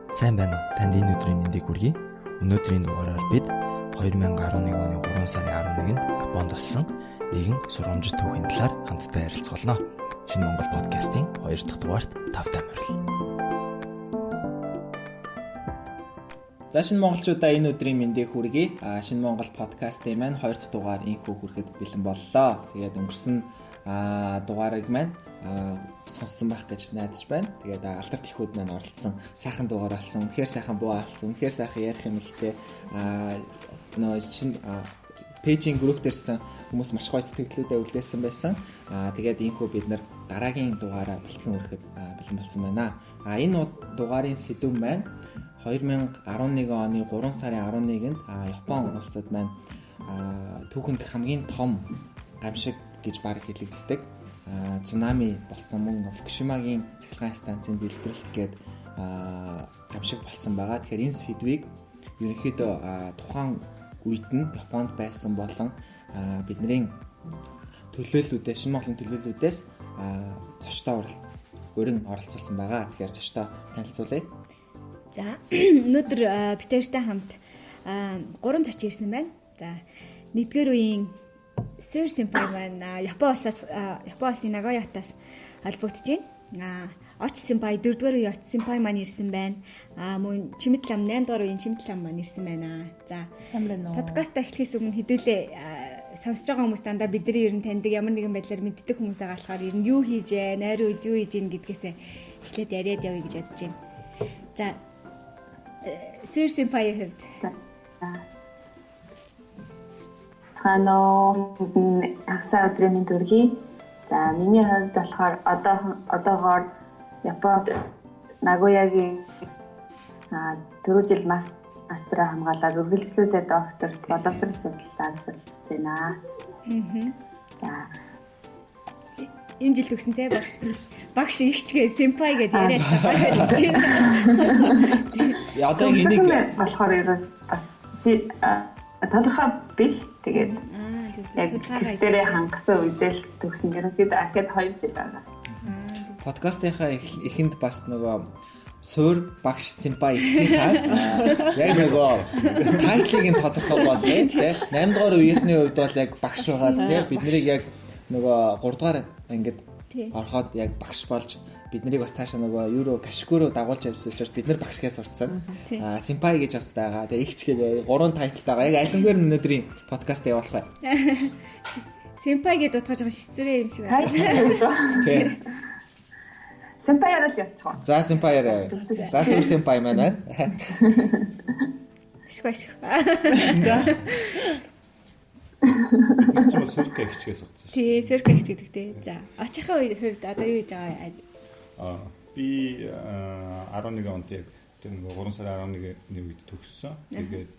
Сайн байна уу? Танд энэ өдрийн мэндийг хүргэе. Өнөөдрийн дугаараар бид 2011 оны 3 сарын 11-нд Японд болсон нэгэн сургамжит түүхийн талаар хамтдаа ярилцах болно. Шинэ Монгол подкастын 2 дахь дугаарт тавтай морил. За, шинэ монголчуудаа энэ өдрийн мэндийг хүргэе. Шинэ Монгол подкастын маань 2 дахь дугаар инхүү хүрэхэд бэлэн боллоо. Тэгээд өнгөрсөн дугаарыг маань сонссон байх гэж найдаж байна. Тэгээд алдарт ихүүд маань оролцсон сайхан дугаар болсон. Үнэхээр сайхан буу алсан. Үнэхээр сайхан ярих юм ихтэй. Нөө шинэ пэйжийн групп дээрсэн хүмүүс маш гоё сэтгэлдүүдээ үлдээсэн байсан. Тэгээд инхүү бид нар дараагийн дугаараа бэлтгэн хүрэхэд бэлэн болсон байна. Энэ дугаарын сэдэв маань 2011 оны 3 сарын 11-нд Япон улсад маань түүхэнд хамгийн том гамшиг гэж бараг хэлэгддэг цунами болсон, мөн Фукушимагийн цахилгаан станцын дэлбэрэлт гээд гамшиг болсон байгаа. Тэгэхээр энэ сэдвийг ерөнхийдөө тухайн үед нь Японд байсан болон бидний төлөөллүүдээс, шинэ Монголын төлөөллүүдээс зочдоо урин оролцуулсан байгаа. Тэгэхээр зочдоо танилцуулъя. За, өнөөдөр бид хоёртой хамт гурван зочин ирсэн байна. За, нэгдүгээр үеийн Сэр Сэмпай маань Япон улсаас, Япон улсын Нагоятаас холбогдож байна. Оч Сэмпай, дөрөвдүгээр үеийн Оч Сэмпай маань ирсэн байна. Мөн Чимэт лам, 8 дугаар үеийн Чимэт лам маань ирсэн байна. За, подкаст эхлэхээс өмнө хэдүүлээ сонсож байгаа хүмүүс дандаа бидний ер нь таньдаг, ямар нэгэн байдлаар мэддэг хүмүүс байгаа болохоор ер нь юу хийж ээ, нойрон үед юу хийж ийн гэдгээсээ эхлээд яриад явъя гэж бодож байна. За, Сэр Сэмпайийн хувьд. Цаанаа хагасаа өдрийн мэнд хүргэе. За, миний хувьд болохоор одоогоор Японд Нагоягийн түрүү жил мастраа хамгаалаад үргэлжлүүлээ докторт боловсрол судлалаар суралцж байна. За. Энэ жил төгсөн те, багш. Багш ихчгээ сэмпай гэж яриад байгаа гэж байна. Одоо энийг болохоор ерөөс бас тодорхой бил, тэгээд яг дээрээ хангасан үедээ л төгсөн. Ерөнхийдөө ахад 2 жил байгаа. Подкастынхаа эхэнд бас нөгөө суур багш сэмпай ихчийнхаа яг нөгөө title ыг нь тодорхой болгоё те. 8 дугаар үеийнхний хувьд бол яг багш байгаа те. Бид нарыг яг нөгөө 3 дугаар ангид ороход яг багш болж бид нарыг бас цаашаа нөгөө юуруу кашкуруу дагуулж явсан учраас бид нар багшгаас сурцсан. Сэмпай гэж бас байгаа. Тэгээ ихч гэж гурван title тай байгаа. Яг алингээр өнөөдрийн подкаст явуулах бай. Сэмпай гэдээ утгаж байгаа шицэрээ юм шиг байна. Тийм. Сэмпайараа л явчих. За, сэмпайараа. За, сүр сэмпай маань байна. Ашиг ашиг. За. Чи бас сөркэ ихчгээс утсан шүү. Тий, сөркэ ихч гэдэг тий. За, очихын хувьд одоо юу хийж байгаа? Би 11 онд яг тэр нөгөө 3 сарын 11-ний үед төгссөн. Тэгээд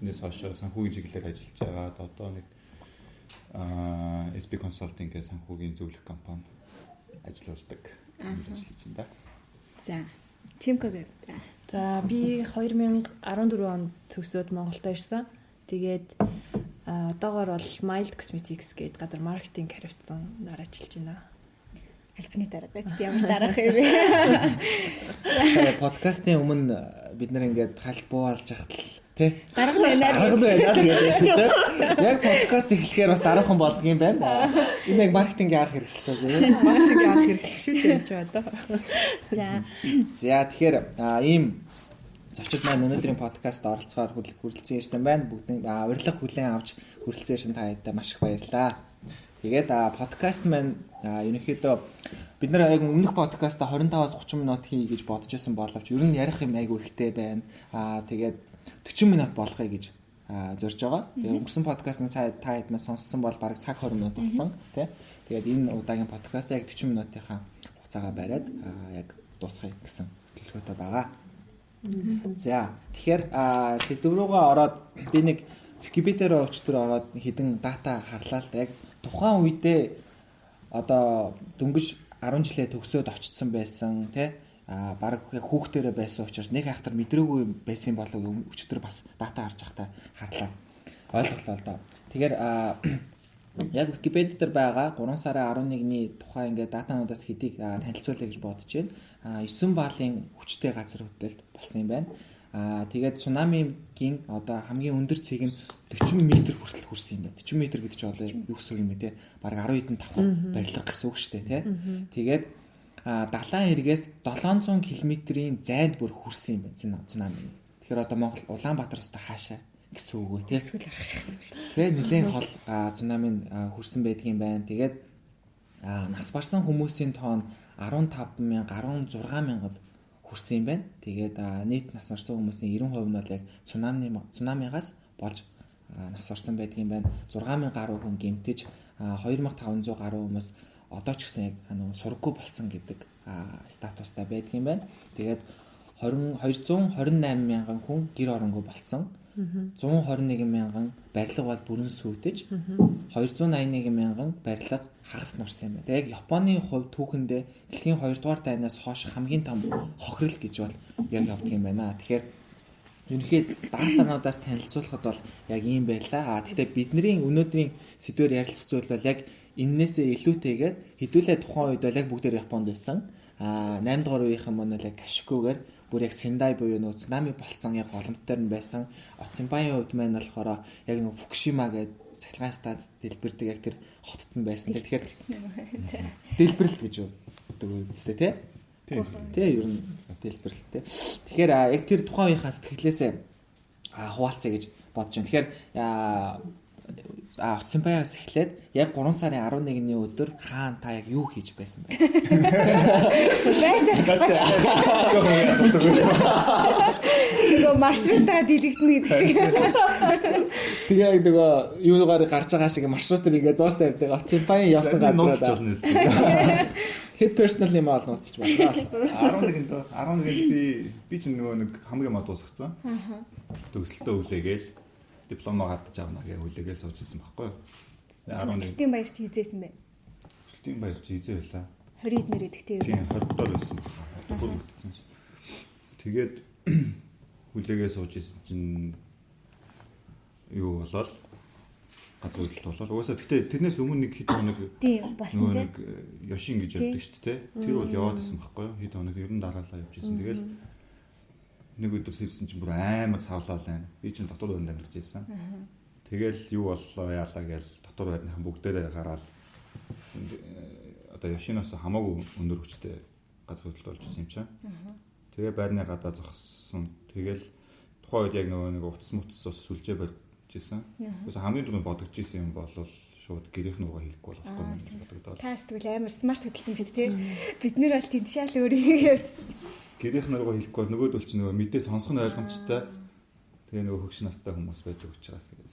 тэрнээс хойш санхүүгийн чиглэлээр ажиллаж байгаад одоо нэг SB Consulting гэх санхүүгийн зөвлөх компани ажиллаулдаг. Ажиллаж байна да. За, Чимког. За, би 2014 онд төгсөөд Монголд ирсэн. Тэгээд одоогор бол Mild Cosmetics гэдэг газар маркетинг хариуцсан нар ажиллаж байна. Албаны дарга гэж ямар дараах юм бэ? Сая подкастын өмнө бид нар ингээд халт буу алж хахад л тий. Дарга байна. Дарга байна л гэдээсэн чинь яг подкаст эхлэхээр бас дараахан болдго юм байна. Энэ яг маркетингийн арга хэрэгсэлтэй үү? Маркетингийн арга хэрэгсэл шүү дээ гэж одоо. За. За, тэгэхээр ийм зочид маань өнөөдрийн подкаст оролцохоор хүрэлцэн ирсэн байна. Бүгдийн урилга хүлээн авч хүрэлцэн ирсэн та хэдтэй маш их баярлалаа. Тэгээд подкаст маань ерөнхийдөө бид нар яг өмнөх подкаста 25-аас 30 минут хий гэж бодож исэн боловч ер нь ярих юм айгүй ихтэй байна. Тэгээд 40 минут болгоё гэж зорж байгаа. Тэгээд өнгөрсөн подкаст нь сая та хэд маань сонссон бол бараг цаг 20 минут болсон тий. Тэгээд энэ удаагийн подкаст яг 40 минутынхаа хугацаагаа бариад яг дуусгая гэсэн төлөвлөгөөтэй байгаа. За, тэгэхээр сэдв рүүгээ ороод би нэг Wikipedia руу өчтөр ороод хэдэн дата харлаа л да. Яг тухайн үедээ одоо дөнгөж 10 жилээ төгсөөд очсон байсан тий. Бараг яг хүүхдэрээ байсан учраас нэг ахтар мэдрээгүй байсан болов өчтөр бас дата харж байхдаа харлаа. Ойлголоо л доо. Тэгэхээр Яг Wikipedia дээр байгаа 3 сарын 11-ний тухай ингээд датануудаас хэдийг танилцуулъя гэж бодож байна. 9 баллын хүчтэй газар хөдлөлт болсон юм байна. Тэгээд цунамигийн одоо хамгийн өндөр цэг нь 40 м хүртэл хүрсэн юм байна. 40 м гэдэг чинь одоо юу гэсэн үг юм бэ те? Бараг 10 хэдэн давхар барилга гэсэн үг шүү дээ те. Тэгээд далайн эргээс 700 км-ийн зайд бүр хүрсэн юм байна цунами. Тэгэхээр одоо Монгол Улаанбаатараас одоо хаашаа гэсэн үг үү те. Эсвэл арах шигсэн юм шүү дээ. Тэгээ нэлээд хол цунамийн хүрсэн байдгийн байна. Тэгээд нас барсан хүмүүсийн тоон 15,000 16 мянгад хүрсэн юм байна. Тэгээд нийт нас барсан хүмүүсийн 90% нь бол яг цунамигаас болж нас барсан байдгийн байна. 6000 гаруй хүн гэмтэж, 2500 гаруй хүмүүс одоо ч гэсэн яг нөгөө сурггүй болсон гэдэг статустай байдгийн байна. Тэгээд 20 228 мянган хүн гэр оронгүй болсон. 121 мянган барилга бол бүрэн сүйдэж, 281 мянган барилга хагас нурсан юм байна. Тэгээ яг Японы хувь түүхэндээ дэлхийн 2 дугаар дайнаас хойш хамгийн том хохирол гэж бол яг явдаг юм байна. Тэгэхээр ерөнхийд датануудаас танилцуулахад бол яг ийм байлаа. Гэхдээ бидний өнөөдрийн сэдвээр ярилцах зүйл бол яг эннээсээ илүүтэйгээр хэдүүлээ тухайн үед бол яг бүгдээр Японд байсан. 8 дугаар үеийнхэн маань бол яг Кашикугаар бүр яг Сендай буюу нөгөө цунами болсон яг голомттой нь байсан. Оцимбайн хувьд маань болохоор яг нөгөө Фукушима гэдэг цахилгаан станц дэлбэрдэг яг тэр хотод нь байсан. Тэгэхээр дэлбэрэлт гэж өгдөг үстэй тий. Тий, ер нь дэлбэрэлт тий. Тэгэхээр яг тэр тухайн үеийнхаа сэтгэлээсээ хуваалцъя гэж бодож байна. Тэгэхээр Оцимбаяас эхлээд яг 3 сарын 11-ний өдөр хаан та яг юу хийж байсан бэ? Байцаах. Жохон асуудаг. Нөгөө маршрутаа дийлэгдэнэ гэдэг шиг. Тэгээ яг нөгөө юугаар гарч байгаа шиг маршрутаар ингээ зоос тавьдаг. Оцимбаян явсан газар нууцж газар. болно шүү. Хэд персонал юм аа нууцж байна. 11-нд 11-нд би чинь нөгөө нэг хамгийн мод дуусгацсан. Төгсөлтөө хүлээгээл дипломоо гардаж авна гэж хүлээгээл сууж исэн байхгүй юу? 11 Төгсөлтийн баярт хизээсэн бэ? төгсөлтийн баяр чи хизээ байлаа. 20 эднэр идэх тийм. Тийм 20 доор байсан байна. Одоо бүр мөрдсөн шин. Тэгээд хүлээгээ сууж исэн чинь юу болол газар хөдлөлт болол. Угаасаа гэхдээ тэрнээс өмнө нэг хэд хоног Тийм болсон нөгөө тийм. нэг Йошин гэж явдаг шүү дээ. Тэр бол яваад исэн байхгүй юу? Хэд хоног ер нь дараалал явж исэн. Тэгэл нэг өдөр сэрсэн чинь бүр амар савлаа л байна. Би чинь дотор байранд амьдарч исэн. Тэгэл юу боллоо яалаа гээл дотор байрныхан бүгдээрээ гараал гэсэн, одоо Йошиноос хамаагүй өндөр хүчтэй газар хөдлөлт болж исэн юм чинь. Тэгээ байрны гадаа зогссон. Тэгэл тухайн үед яг нөгөө нэг утас мутас бас сүлжээ барьж исэн. Үгүй хамгийн түрүүнд бодогдож исэн юм бол шууд гэрийнх нь угаа хэлэхгүй болох байхгүй юм бодогдоод. Та сэтгэл амар смарт хөдөлсөн биз дээ. Бид нэр бол тэнд шал өөр юм явсан. Гэрийнх нь угаа хэлэхгүй бол нөгөөдөл чинь нөгөө мэдээ сонсох нь ойлгомжтой. Тэгээ нөгөө хөгш настай хүмүүс байж учраас хэвээр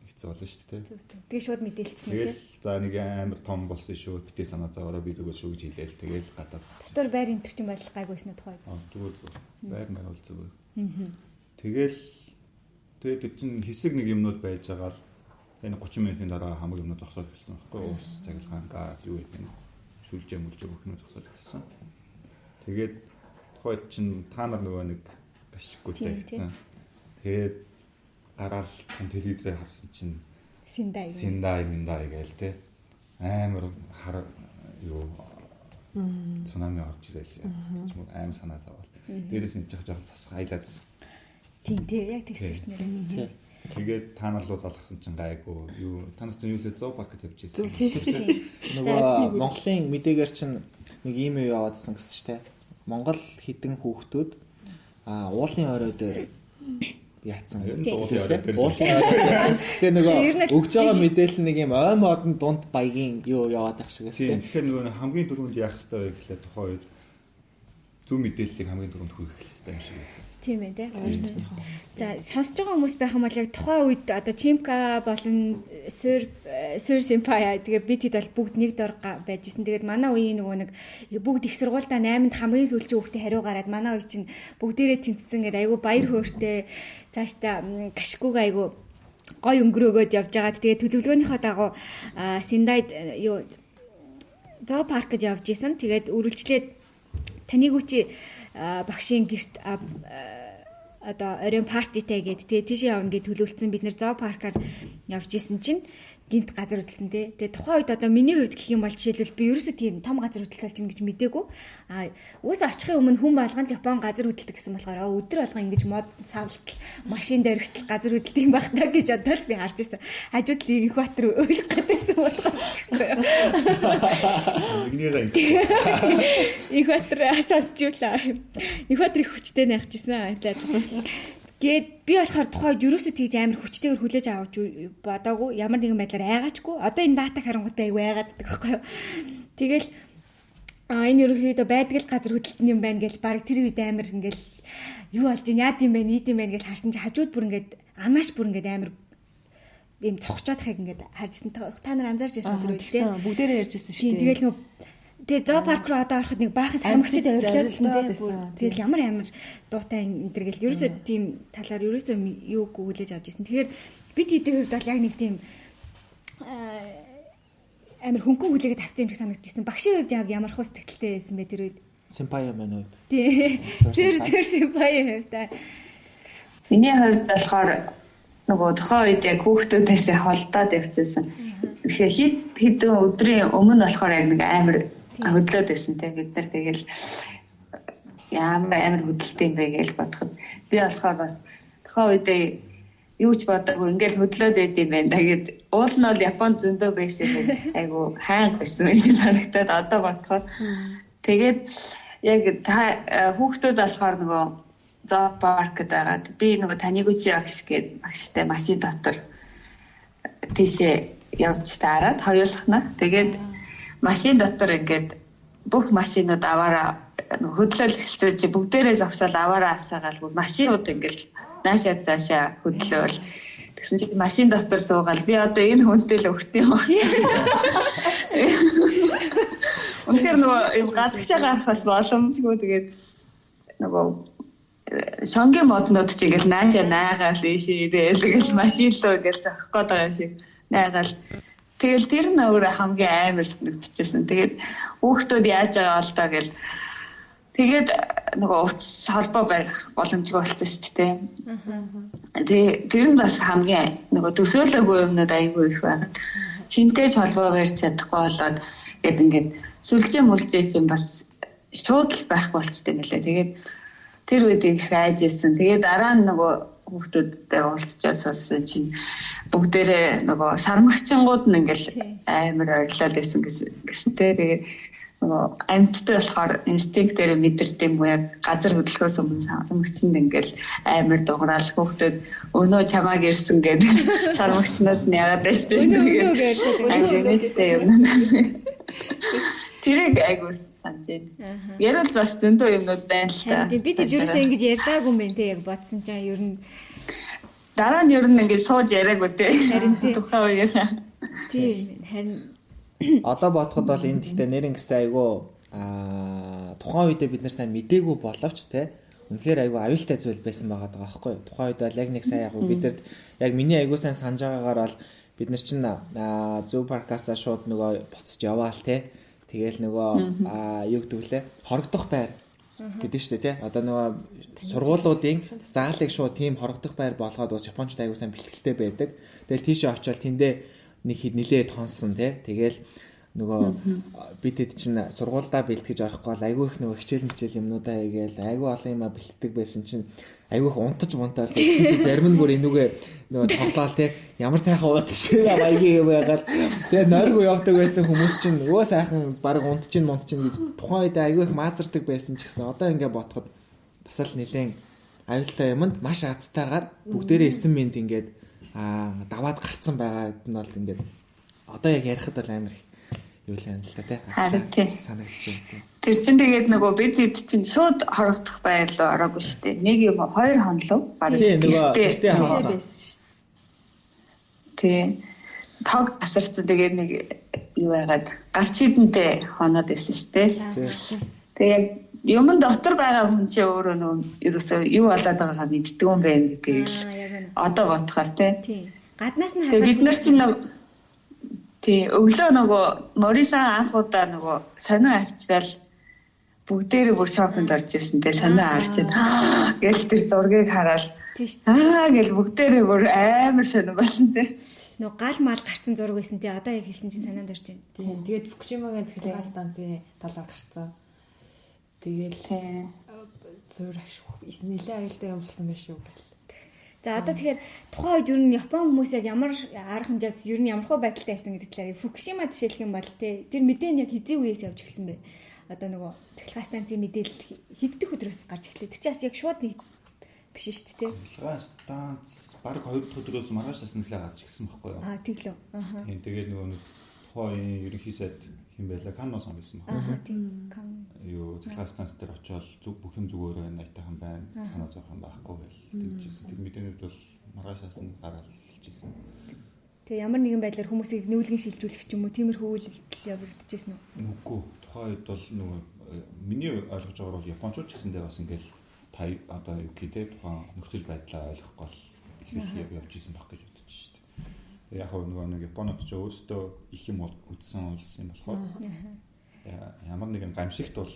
хэцүү болно шүү дээ. Зүг зүг. Тэгээ шууд мэдээлсэн үү Тэгэл те. за нэг амар том болсон шүү. Битээ санаа зовоороо би зүгээр шүү гэж хэлээл тэгэл гадаа зогссон. Дотор байр энэ төр чинь бол гайгүй байсан уу тухай. Аа зүгээр зүгээр. Байр маяг бол зүгээр. Тэгэл тэгээд тэр чинь хэсэг нэг юмнууд байж байгаа л энэ 30 минутын дараа хамаг юмнууд зогсоод эхэлсэн байхгүй юу? Ус, цахилгаан, газ юу гэдэг нь шүлжээ мүлжээ бүх юм зогсоод эхэлсэн. Тэгээд тухайд чинь та нар нөгөө нэг гашиггүйтэй Тийм, гэсэн. Тэгээд гараал том телевизээр харсан чинь Синдай. Синдай миндай гээл те амар хар юу цунами орж ирэл гэж мөр аим санаа зовоол. Дээрээс нь жоох жоох засах аялаад. Тийм тий яг тэгсэн шүү нэрээ. Тэгээд та нар руу залгасан чинь гайгүй юу та нар чинь юу лээ зоо паркт явж ирсэн. Нөгөө Монголын мэдээгээр чинь нэг ийм юу яваадсан гэсэн чинь те. Монгол хідэн хүүхдүүд уулын орой дээр яатсан. Ер нь уулын орой дээр. Уулын орой дээр. Тэгээ Ер нөгөө нь өгж байгаа мэдээлэл нэг юм ой модон дунд баягийн юу яваад ах шиг Тийм. байсан. Тэгэхээр нөгөө хамгийн түрүүнд яах ёстой вэ гэхлээр тухайн үед зөв мэдээллийг хамгийн түрүүнд хүргэх ёстой юм шиг байлаа. Тийм ээ тий. За сонсож байгаа хүмүүс байх юм бол яг тухайн үед одоо Чимка болон Сөр Сөр Симпая тэгээ бид хэд бол бүгд нэг дор байж исэн. Тэгээд манай үеийн нөгөө нэг бүгд их сургуультай 8-нд хамгийн сүүлчийн хүүхдээ хариу гараад манай үе чинь бүгдээрээ тэнцсэн гэдэг айгүй баяр хөөртэй цаашдаа гашгүйг айгүй гой өнгөрөөгөөд явж байгаад тэгээд төлөвлөгөөнийхөө дагуу Синдайд юу зоопаркд явж исэн. Тэгээд үргэлжлээд танигүчи багшийн гэрт одоо оройн партитай гээд тэгээ тийшээ явна гэж төлөвлөсөн. Бид нэр зоопаркаар явж исэн чинь Гинт газар хөдлөлтөн тий. Тэгээ тухайн үед одоо миний хувьд гэх юм бол жишээлбэл би ерөөсөө тийм том газар хөдлөлт болж ин гэж мдээгүй. А угаасаа очихын өмнө хүн болгонд Япон газар хөдөлдөг гэсэн болохоор өдөр болгон ингэж мод савлтал, машин дөрөгтөл газар хөдөлдөг юм байх та гэж одоо л би харж байсан. Хажууд л их Баатар уйлах гэдээсэн болохоор Их Баатар асаасч юулаа. Их Баатар их хүчтэй найхажсэн. Тэгээд би болохоор тухайд ерөөсөө тэгж амар хүчтэйгээр хүлээж авч бодоогүй, ямар нэгэн байдлаар айгаачгүй. Одоо энэ дата харангуут айгүй айгаад байдаг байхгүй юу. Тэгэл энэ ерөөсөө байдаг л газар хөдлөлт юм байна гэл баг тэр үед амар ингээл юу болж ийн яад юм бэ нийт юм байна гэл харсан чи хажууд бүр ингээд анааш бүр ингээд амар ийм цогцоодохыг ингээд харжсэн. Та нар анзаарч ирсэн тэр үед тий. Бүгдээрээ ярьж ирсэн шүү дээ. Тэгэл нөгөө тэгээ зоо парк руу одоо ороход нэг баахан сармагчид ойрлоодсэн тий. Тэгэл ямар амар дуутай энэ төр гэл ерөөсөө тийм талаар ерөөсөө юуг хүлээж авч ирсэн. Тэгэхээр бид хэдийн хувьд бол яг нэг тийм амар хөнгөн хүлээгээд авсан юм шиг санагдчихсан. Багшийн хувьд яг ямар хөө сэтгэлтэй байсан бэ тэр үед? Сэмпай маань хувьд. Тий. Зэр сэмпай хувьд. Миний хувьд болохоор нөгөө тухайн үед яг хүүхдүүдээсээ холдоод явчихсан. Тэгэхээр хэд хэдэн өдрийн өмнө болохоор яг нэг амар хөдлөөд байсан те бид нар тэгэл ямар амар хөдөлт юм бэ гэж бодоход би болохоор бас тухайн үедээ юу ч бодоогүй ингээл хөдлөөд байд юм байна гэд уул нь бол Японд зөндөө байсан гэж айгу хайнга байсан юм шиг санагдаад одоо бодоход тэгээд яг та хүүхдүүд болохоор нөгөө зоо паркд байгаад би нөгөө Танигучи багш гээд багштай машин дотор тийшээ явж таарад хоёулахна. Тэгээд машин дотор ингээд бүх машинууд аваараа хөдлөөл эхэлсэн чи бүгдээрээ зогсоол аваараа асаагаал машинууд ингээд наашаа цаашаа хөдлөөл тэгсэн чи машин дотор суугаал би одоо энэ хүнтэй л өгт юм байна. Үнэхээр нөгөө юм гадагшаа гарах бас боломжгүй тэгээд нөгөө шонгийн моднууд чи ингээл наашаа найгаал ийшээ ирээл ингээл машин руу ингээл зогсох гээд байгаа юм шиг найгаал. Тэгэл тэр нь өөрөө хамгийн амар санагдчихсэн. Тэгээд хүүхдүүд яаж байгаа бол доо гэл тэгээд нөгөө утас холбоо барих боломжгүй болсон шүү дээ. Тэгээ тэр нь бас хамгийн нөгөө төсөөлөөгүй юмнууд айгүй их байна. Хинтэй ч холбоо барьж чадахгүй болоод гээд ингээд сүлжээ мүлжээ чинь бас шууд л байхгүй болчтой нэлээ. Тэгээд тэр үед их айж исэн. Тэгээд дараа нь нөгөө хүүхдүүдтэй уулзчаад суусан чинь бүгдээрээ нөгөө сармагчингууд нь ингээл амар ойрлоод байсан гэсэнтэй. Тэгээд нөгөө амьттай болохоор инстинктээр мэдэрд юм уу яг газар хөдлөхөөс өмнө сармагчинд ингээл амар дуграал хүүхдүүд өнөө чамааг ирсэн гэдэг сармагчнууд нь яагаад байж дээ. Тэгээд юм. Тэрийг айгуу санаж байна. Ярил бас зөндөө юмнууд байна л та. Би тэр юусаа ингэж ярьж байгаагүй юм байна те яг бодсон чинь ер нь дараа нь ер нь ингэж сууж яриаггүй те. Харин тий. Тухайн үеэр. Тий харин одоо бодоход бол энэ гэхдээ нэрэн гэсэн айгуу тухайн үедээ бид нар сайн мдээгүй боловч те үнэхээр айгуу аюултай зүйл байсан байгаа даа байхгүй юу. Тухайн үед бол яг нэг сайн яг бидэрт яг миний айгуу сайн санаж байгаагаар бол бид нар чинь зүү паркасаа шууд нөгөө буцаж яваал те. Тэгэл нөгөө юу гэдэг лээ хорогдох байр гэдэг шүү дээ тий. Одоо нөгөө сургуулиудын заалыг шууд тийм хорогдох байр болгоод бас японочд аягүй сайн бэлтгэлтэй байдаг. Тэгэл тийшээ очиод тэндээ нэг хэд нилээд хонсон тий. Тэгэл нөгөө бид хэд чинь сургуульдаа бэлтгэж орохгүй бол айгүй их нөгөө хичээл мичээл юмнуудаа хийгээл айгүй олон юмаа бэлтгэдэг байсан чинь айгүй их унтаж мунтаал гэсэн чи зарим нь бүр энүүгээ нөгөө тоглоал те ямар сайхан унтчих маягийн юм байгаад тэгээ нойргүй явдаг байсан хүмүүс чинь өө сайхан баг унтчин мунтчин гэж тухайн үед айгүй их маазардаг байсан ч гэсэн одоо ингээ бодоход бас л нэлээд аюултай юмд маш азтайгаар бүгдээрээ 9 минут ингээд даваад гарцсан байгаа нь бол ингээд одоо яг ярихад бол амар юу л юм л та тий. Харин тий. Санагдчихэв тий. Тэр чинь тэгээд нөгөө бид хэд чинь шууд хорогдох байр руу ороогүй шүү дээ. Нэг юм хоёр хонлоо. Бараг гэртээ хонсон. Тий. Тог тасарсан тэгээд нэг юу яагаад гарч хідэнтэй хоноод байсан шүү дээ. Тэгээ яг юмн дотор байгаа хүн чинь өөрөө нөгөө ерөөсөө юу болоод байгаагаа мэддэг юм байна гэдгийг л одоо бодохоор тий. Гаднаас нь харахад бид нар чинь тий өглөө нөгөө Морисан анх удаа нөгөө сонин авчраал Бүгдээрээ бүр шоконд орж ирсэн те санаа харж байна. Гэл тэр зургийг хараад Тийм шүү дээ. аа гэл бүгдээрээ бүр амар сонир болсон те. Нөгөө гал мал гарцсан зураг байсан те. Одоо яг хэлсэн чинь санаанд орж байна. Тийм. Тэгээд Фукушимагийн цахилгаан станцын талаар гарцсан. Тэгэл Тийм. зуур агш нэлээ аюултай юм болсон байх шүү гэл. За одоо тэгэхээр тухайн үед ер нь Япон хүмүүс яг ямар арга хэмжээ авсан, ер нь ямар хөө байдалтай байсан гэдэг талаар Фукушима жишээлх юм бол те тэр мэдээ нь яг хэзээ үеэс явж эхэлсэн бэ? Одоо нөгөө цахилгаан станцын мэдээлэл хэд дэх өдрөөс гарч эхлэв. Тэр чинь бас яг шууд нэг биш шүү дээ те. Цахилгаан станц баг 2 дахь өдрөөс маргааш бас нэлээ гарч ирсэн байхгүй юу? Аа тэглөө. Аха. Тийм тэгээд нөгөө нэг тухайн үеийн ерөнхий сайд хэн байлаа? Канно сан байсан баг. Аха тийм. Кан. Юу цахилгаан станц дээр очиод зүг бүх юм зүгээр байна, аятайхан байна, танаа зовхон байхгүй гэл тэгжсэн. Тэр мэдээнүүд бол маргаашаас нь гараад эхэлжсэн. Тэгээ ямар нэгэн байдлаар хүмүүсийг нүүлгэн шилжүүлэх ч юм уу тиймэрхүү үйл явдал явагдчихсэн үү? Үгүй тухайн үед бол нөгөө миний ойлгож байгаагаар бол японочууд ч гэсэндээ бас ингээл та одоо юу гэх те тухайн нөхцөл байдлаа ойлгох гол их их явж исэн баг гэж бодож шүү дээ. Яг хөө нөгөө нэг японууд ч өөрсдөө их юм үзсэн улс юм болохоор ямар нэгэн гамшигт бол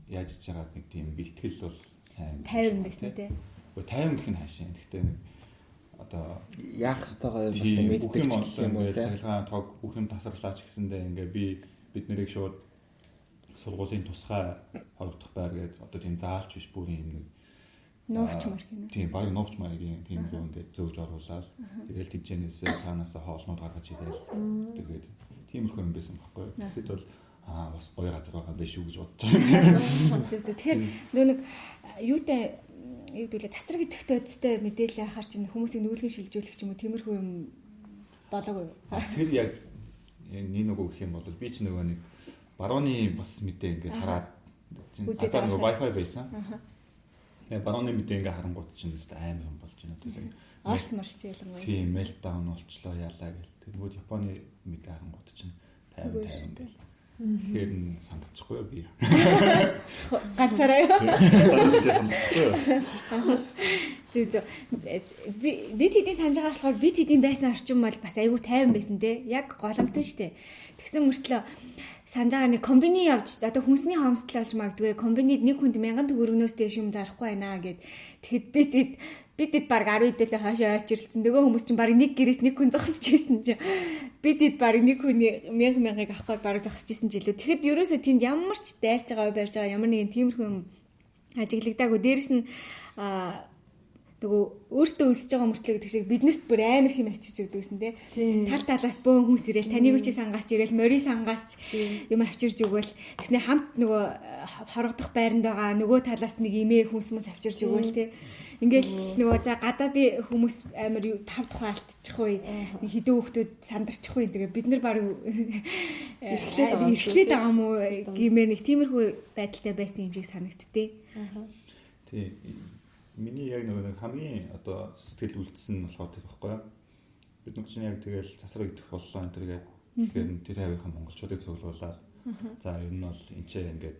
яаж ич яагаад нэг тийм бэлтгэл бол сайн 50 байсан те. Үгүй 50 гэх нь хаашаа. Гэхдээ нэг одоо Яах ёстойгоо бас нэг бүх мэддэг юм ч гэх юм уу одоо те. цахилгаан тог бүх юм тасарлаач гэсэндээ ингээ би бид нарыг шууд сургуулийн тусгай хорогдох байр гэж одоо тийм заалч биш бүр юм нэг Нуувч мар гинэ. Тийм баг нуувч маягийн тийм рүү ингээд зөөж оруулаад тэгэл тэнцэнээсээ цаанаасаа хоолнууд гаргаж ирээл тэгээд тиймэрхүү юм байсан байхгүй. Тэгэхэд бол аа бас гоё газар байгаа юм биш үү гэж бодож байгаа юм. Зөв зөв. Тэгэхээр нөө нэг юутай юу гэдэг лээ цацраг идэхтэй бодистой мэдээлэл яхаар чинь хүмүүсийг нүүлгэн шилжүүлэх ч юм уу тиймэрхүү юм болоогүй юу? Тэр яг нэг нөгөө гэх юм бол би ч нөгөө нэг барууны бас мэдээ ингээд хараад чинь Үзээд азар нөгөө байгаа wifi байсан. Тэгээ барууны мэдээ ингээд харангуут чинь зөв амар юм болж байна. Тэр Орс марч ялангуяа. тийм meltdown болчлоо яалаа гэл. Тэнгүүд Японы мэдээ харангуут чинь 50 50 гэл. Тэгэхээр нь сандчихгүй юу би. Ганцаараа юу? Ганцаараа сандчихгүй юу? Зөв зөв. Би бид хэдийн санаж байгаа болохоор бид хэдийн байсан орчин бол бас айгүй тайван байсан те. Яг голомтой штэ. Тэгсэн мөртлөө санаж байгаа нэг комбини явж одоо хүнсний хомсдол олж магадгүй комбинид нэг хүнд 1000 төгрөгнөөс дээш юм зарахгүй байна гэд. Тэгэхэд бид хэд бид хэд баг 10 хэдэлээ хойшоо очирлцсан. Нөгөө хүмүүс чинь баг нэг гэрээс нэг хүн зогсож исэн чинь бид хэд баг нэг хүний 1000 мянгаыг авах гээд баг зогсож исэн ч илүү. Тэгэхэд ерөөсөө тэнд ямар ч дайрч байгаа барьж байгаа ямар нэгэн тиймэрхүү юм ажиглагдаагүй. Дээрэс нь нөгөө өөртөө өлсөж байгаа мөртлөө гэдэг шиг биднэрт бүр амар хэм авчиж өгдөг гэсэн тий. Тал талаас бөөн хүмүүс ирээл таныг чи сангаач ирээл мори сангаач юм авчирж өгөөл тэгснэ хамт нөгөө хорогдох байранд байгаа нөгөө талаас нэг имээ хүмүүс хүмүүс авчирж өгөөл тий. Ингээл нөгөө за гадаадын хүмүүс амар юу тав тухай алдчих үе нэг хідэн хүүхдүүд сандарчих үе тэгээ бид нар баг эрхлээд байгаа юм уу гэмээр нэг тиймэрхүү байдалтай байсан юм шиг санагдтыг. Тийм. Миний яг нөгөө нэг хамгийн одоо сэтгэл үлдсэн нь болохоор тэр байхгүй юу? Бид нар чинь яг тэгэл цасраг идэх боллоо энэ төр гээд тэгэхээр тэр хавийнхаа монголчуудыг цуглуулад за ер нь бол энэ ч ингээд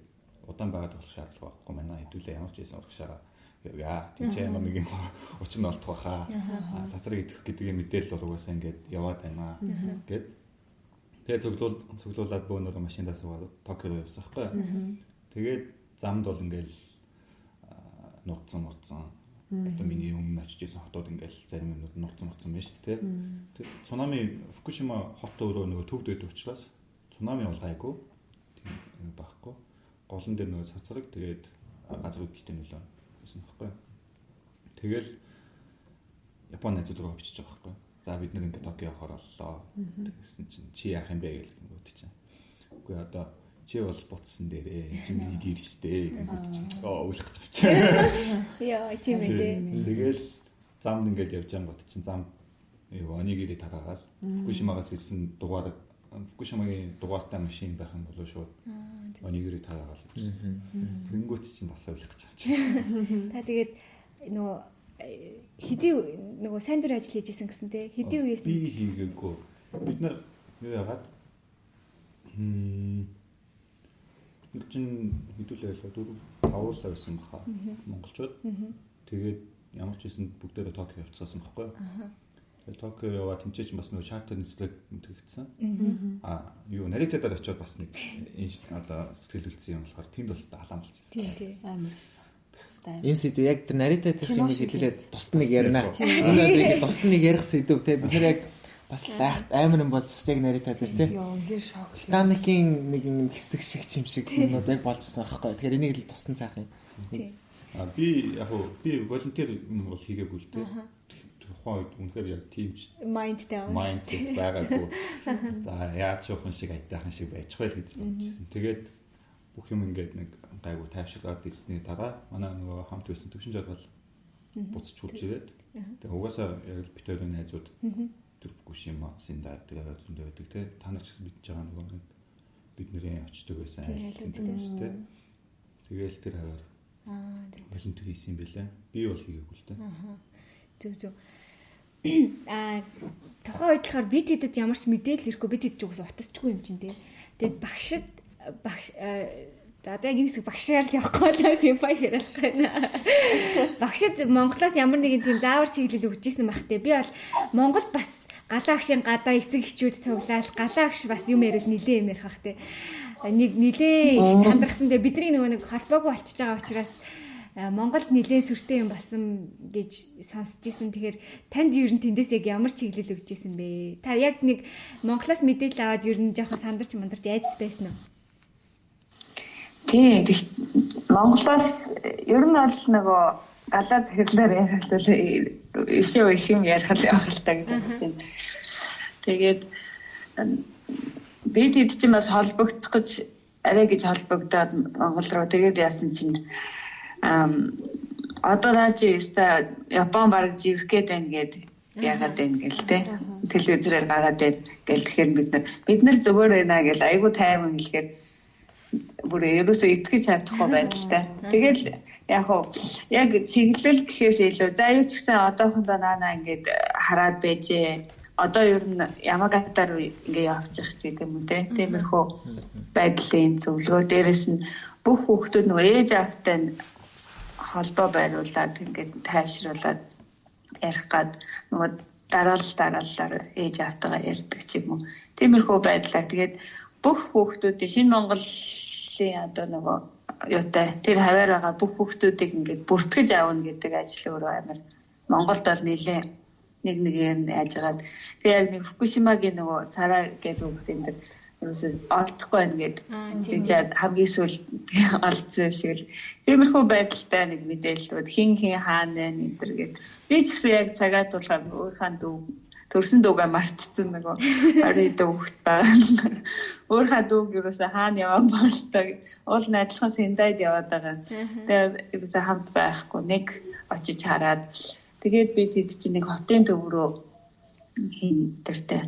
удаан байгаад болох шаардлага байхгүй манай хэдүүлээ ямар ч байсан урагшаага явъя. Тинчээ ямар нэг юм учир нь олдох байхаа. Цацраг идэх гэдэг юм мэдээлэл бол угаасаа ингээд яваад байна гэд. Тэгээ цуглуулад бөөнөрөө машиндаа суугаад Токио руу явсан байхгүй юу? Тэгээд замд бол ингээд нууцсан. Одоо миний өмнө очиж исэн хотууд ингээл зарим юмнууд нууцсан мууцсан байна шүү дээ. Тэр цунами Фукушима хот өөрөө нөгөө төвд байдаг учраас цунами бол гайгүй. Тийм байхгүй. Голон дээр нөгөө цацраг тэгээд газар хөдлөлтийн нөлөө байсан байхгүй. Тэгэл Япон найзууд руу бичиж байгаа байхгүй. За бид нэг ингээд Токио явахаар боллоо. Тэгсэн чинь чи яах юм бэ гэл гингүүд чинь. Үгүй одоо чи бол буцсан дээрээ чи миний гэр штэ гингүүд чинь. Оо уйлах гэж авчаа. Яа тийм ээ тий. Тэгэл замд ингээд явж ангууд чинь зам юу онигири тараагаал Фукушимагаас ирсэн дугаар Фукушимагийн дугаартай машин байх юм болов шууд онигири тараагаал ирсэн. Тэнгүүт чинь бас уйлах гэж авчаа. Та тэгээд нөгөө хэдий нөгөө сайн дурын ажил хийж исэн гэсэн те хэдий үеэс би хийгээгүй. Бид нар юу яагаад бид нар чинь хэдүүлээ байлаа 4 5 л байсан баха монголчууд. Тэгээд ямар ч байсан бүгдээрээ Токио явцгаасан байхгүй. Тэгээд Токио яваад тэнцээч бас нөгөө чартер нислэг тэгсэн. Аа юу Наритадад очиод бас нэг одоо сэтгэл үлдсэн юм болохоор тэнд бол өстой алаан болчихсон. Тийм тийм. Амар байсан. Энэ сэдв яг тэр Нарита тэр юм хэлээд тусна нэг ярина. Энэ тусна нэг ярих сэдв те бид нар яг бас лайхт амар юм болчихсон яг Нарита дээр те. Йоо, үнэхээр шок. Титаникийн нэг юм хэсэг шиг чим шиг юмнууд яг болчихсон аахгүй. Тэгэхээр энийг л тусна сайхан юм. Аа би яг уу би волонтер юм бол хийгээгүй л те. Тухайн үед үнэхээр яг тиймч Майндтай. Mindset байгаагүй. За яаж явах шиг аятайхан шиг байж байл гэж бодчихсон. Тэгээд бүх юм ингээд нэг гайгүй тайвширлаад ирсний дараа манай нөгөө хамт байсан төвшин жаргал буцаж хурж ирээд тэгээ угаасаа яг л бит хоёрын найзууд тэр Фукушима Сендай тэгээ зөндөө байдаг те та нар ч гэсэн мэдж байгаа нөгөө нэг бидний очдөг байсан айл тийм те. Тэгээл тэр хаваар Аа зөв. волонтер хийсэн юм бэлээ. Би бол хийгээгүй л те. Зөв зөв. Аа тухайн үед болохоор бид хэдэд ямар ч мэдээлэл ирэхгүй бид хэд ч угсаа утасчгүй юм чинь тий. Тэгээд багшид багш за одоо яг энэ хэсэг багшаар л явахгүй л симпай хэрэглэх гэж. Багшид Монголоос ямар нэгэн тийм заавар чиглэл өгч исэн байх те. Би бол Монгол бас галаа агшийн гадаа эцэг эхчүүд цуглаал галаа агш бас юм ярил нилээ юм ярих бах те. Нэг нилээ их сандрахсан те. Бидний нөгөө нэг холбоогүй болчихж байгаа учраас Монголд нилээн сүртэй юм болсон гэж сонсч исэн. Тэгэхээр танд ер нь тэндээс яг ямар чиглэл өгч исэн бэ? Та яг нэг Монголоос мэдээлэл аваад ер нь жоохон сандарч мандарч айдас байсан уу? Тийм. Монголоос ер нь бол нөгөө галаа захирлаар ярих л ишээ их юм ярих л явах л та гэж бодсон юм. Тэгээд бид хэд чинь бас холбогдох гэж арай гэж холбогдоод Монгол руу тэгээд яасан чинь одоо наа чи өстой Япон бараг живэх гээд байна гээд яагаад байна гэл те телевизээр гараад байна гэл тэгэхээр бид нар зүгээр байна гэл айгу тайван хэлэхээр бүр ерөөсөө итгэж чадахгүй байдалтай. Тэгэл яг уу яг чиглэл гэхээс илүү за юу ч гэсэн одоохондоо наана ингээд хараад байжээ. Одоо ер нь Ямагата руу ингээ явчих ч гэдэг юм уу те. Тиймэрхүү байдлын зөвлөгөө дээрэс нь бүх хүүхдүүд нөгөө ээж аавтай холбоо байруулад ингээд тайвшруулад ярих гад нөгөө дараалал ээж аавтайгаа ярьдаг ч юм уу. Тиймэрхүү байдлаар тэгээд бүх хүүхдүүдийн шинэ Монголын одоо нөгөө юутай тэр хаваар байгаа бүх хүүхдүүдийг ингээд бүртгэж аавна гэдэг ажил өөрөө амар Монголд бол нэлээ нэг нэгээр нь яажгаад тэгээ яг нэг Фукушимагийн нөгөө Сара гэдэг хүүхд энэ дэр ерөөсөө олдохгүй байна гэд тэгж хамгийн сүүл олдсон юм шиг л тиймэрхүү байдалтай нэг мэдээллүүд хин хин хаана байна энэ төр гэд би ч гэсэн яг цагаат тулгаар өөрийнхөө дүү төрсөн дүүгээ мартцсан нөгөө 20 дүү хүүхд байгаа. Өөрийнхөө дүүг ерөөсөө хаана яваа болтой уул нь адилхан Сендайд яваад байгаа. Тэгээд ерөөсөө хамт байхгүй нэг очиж хараад тэгээд би тэд чинь нэг хотын төв рүү хин тэртэй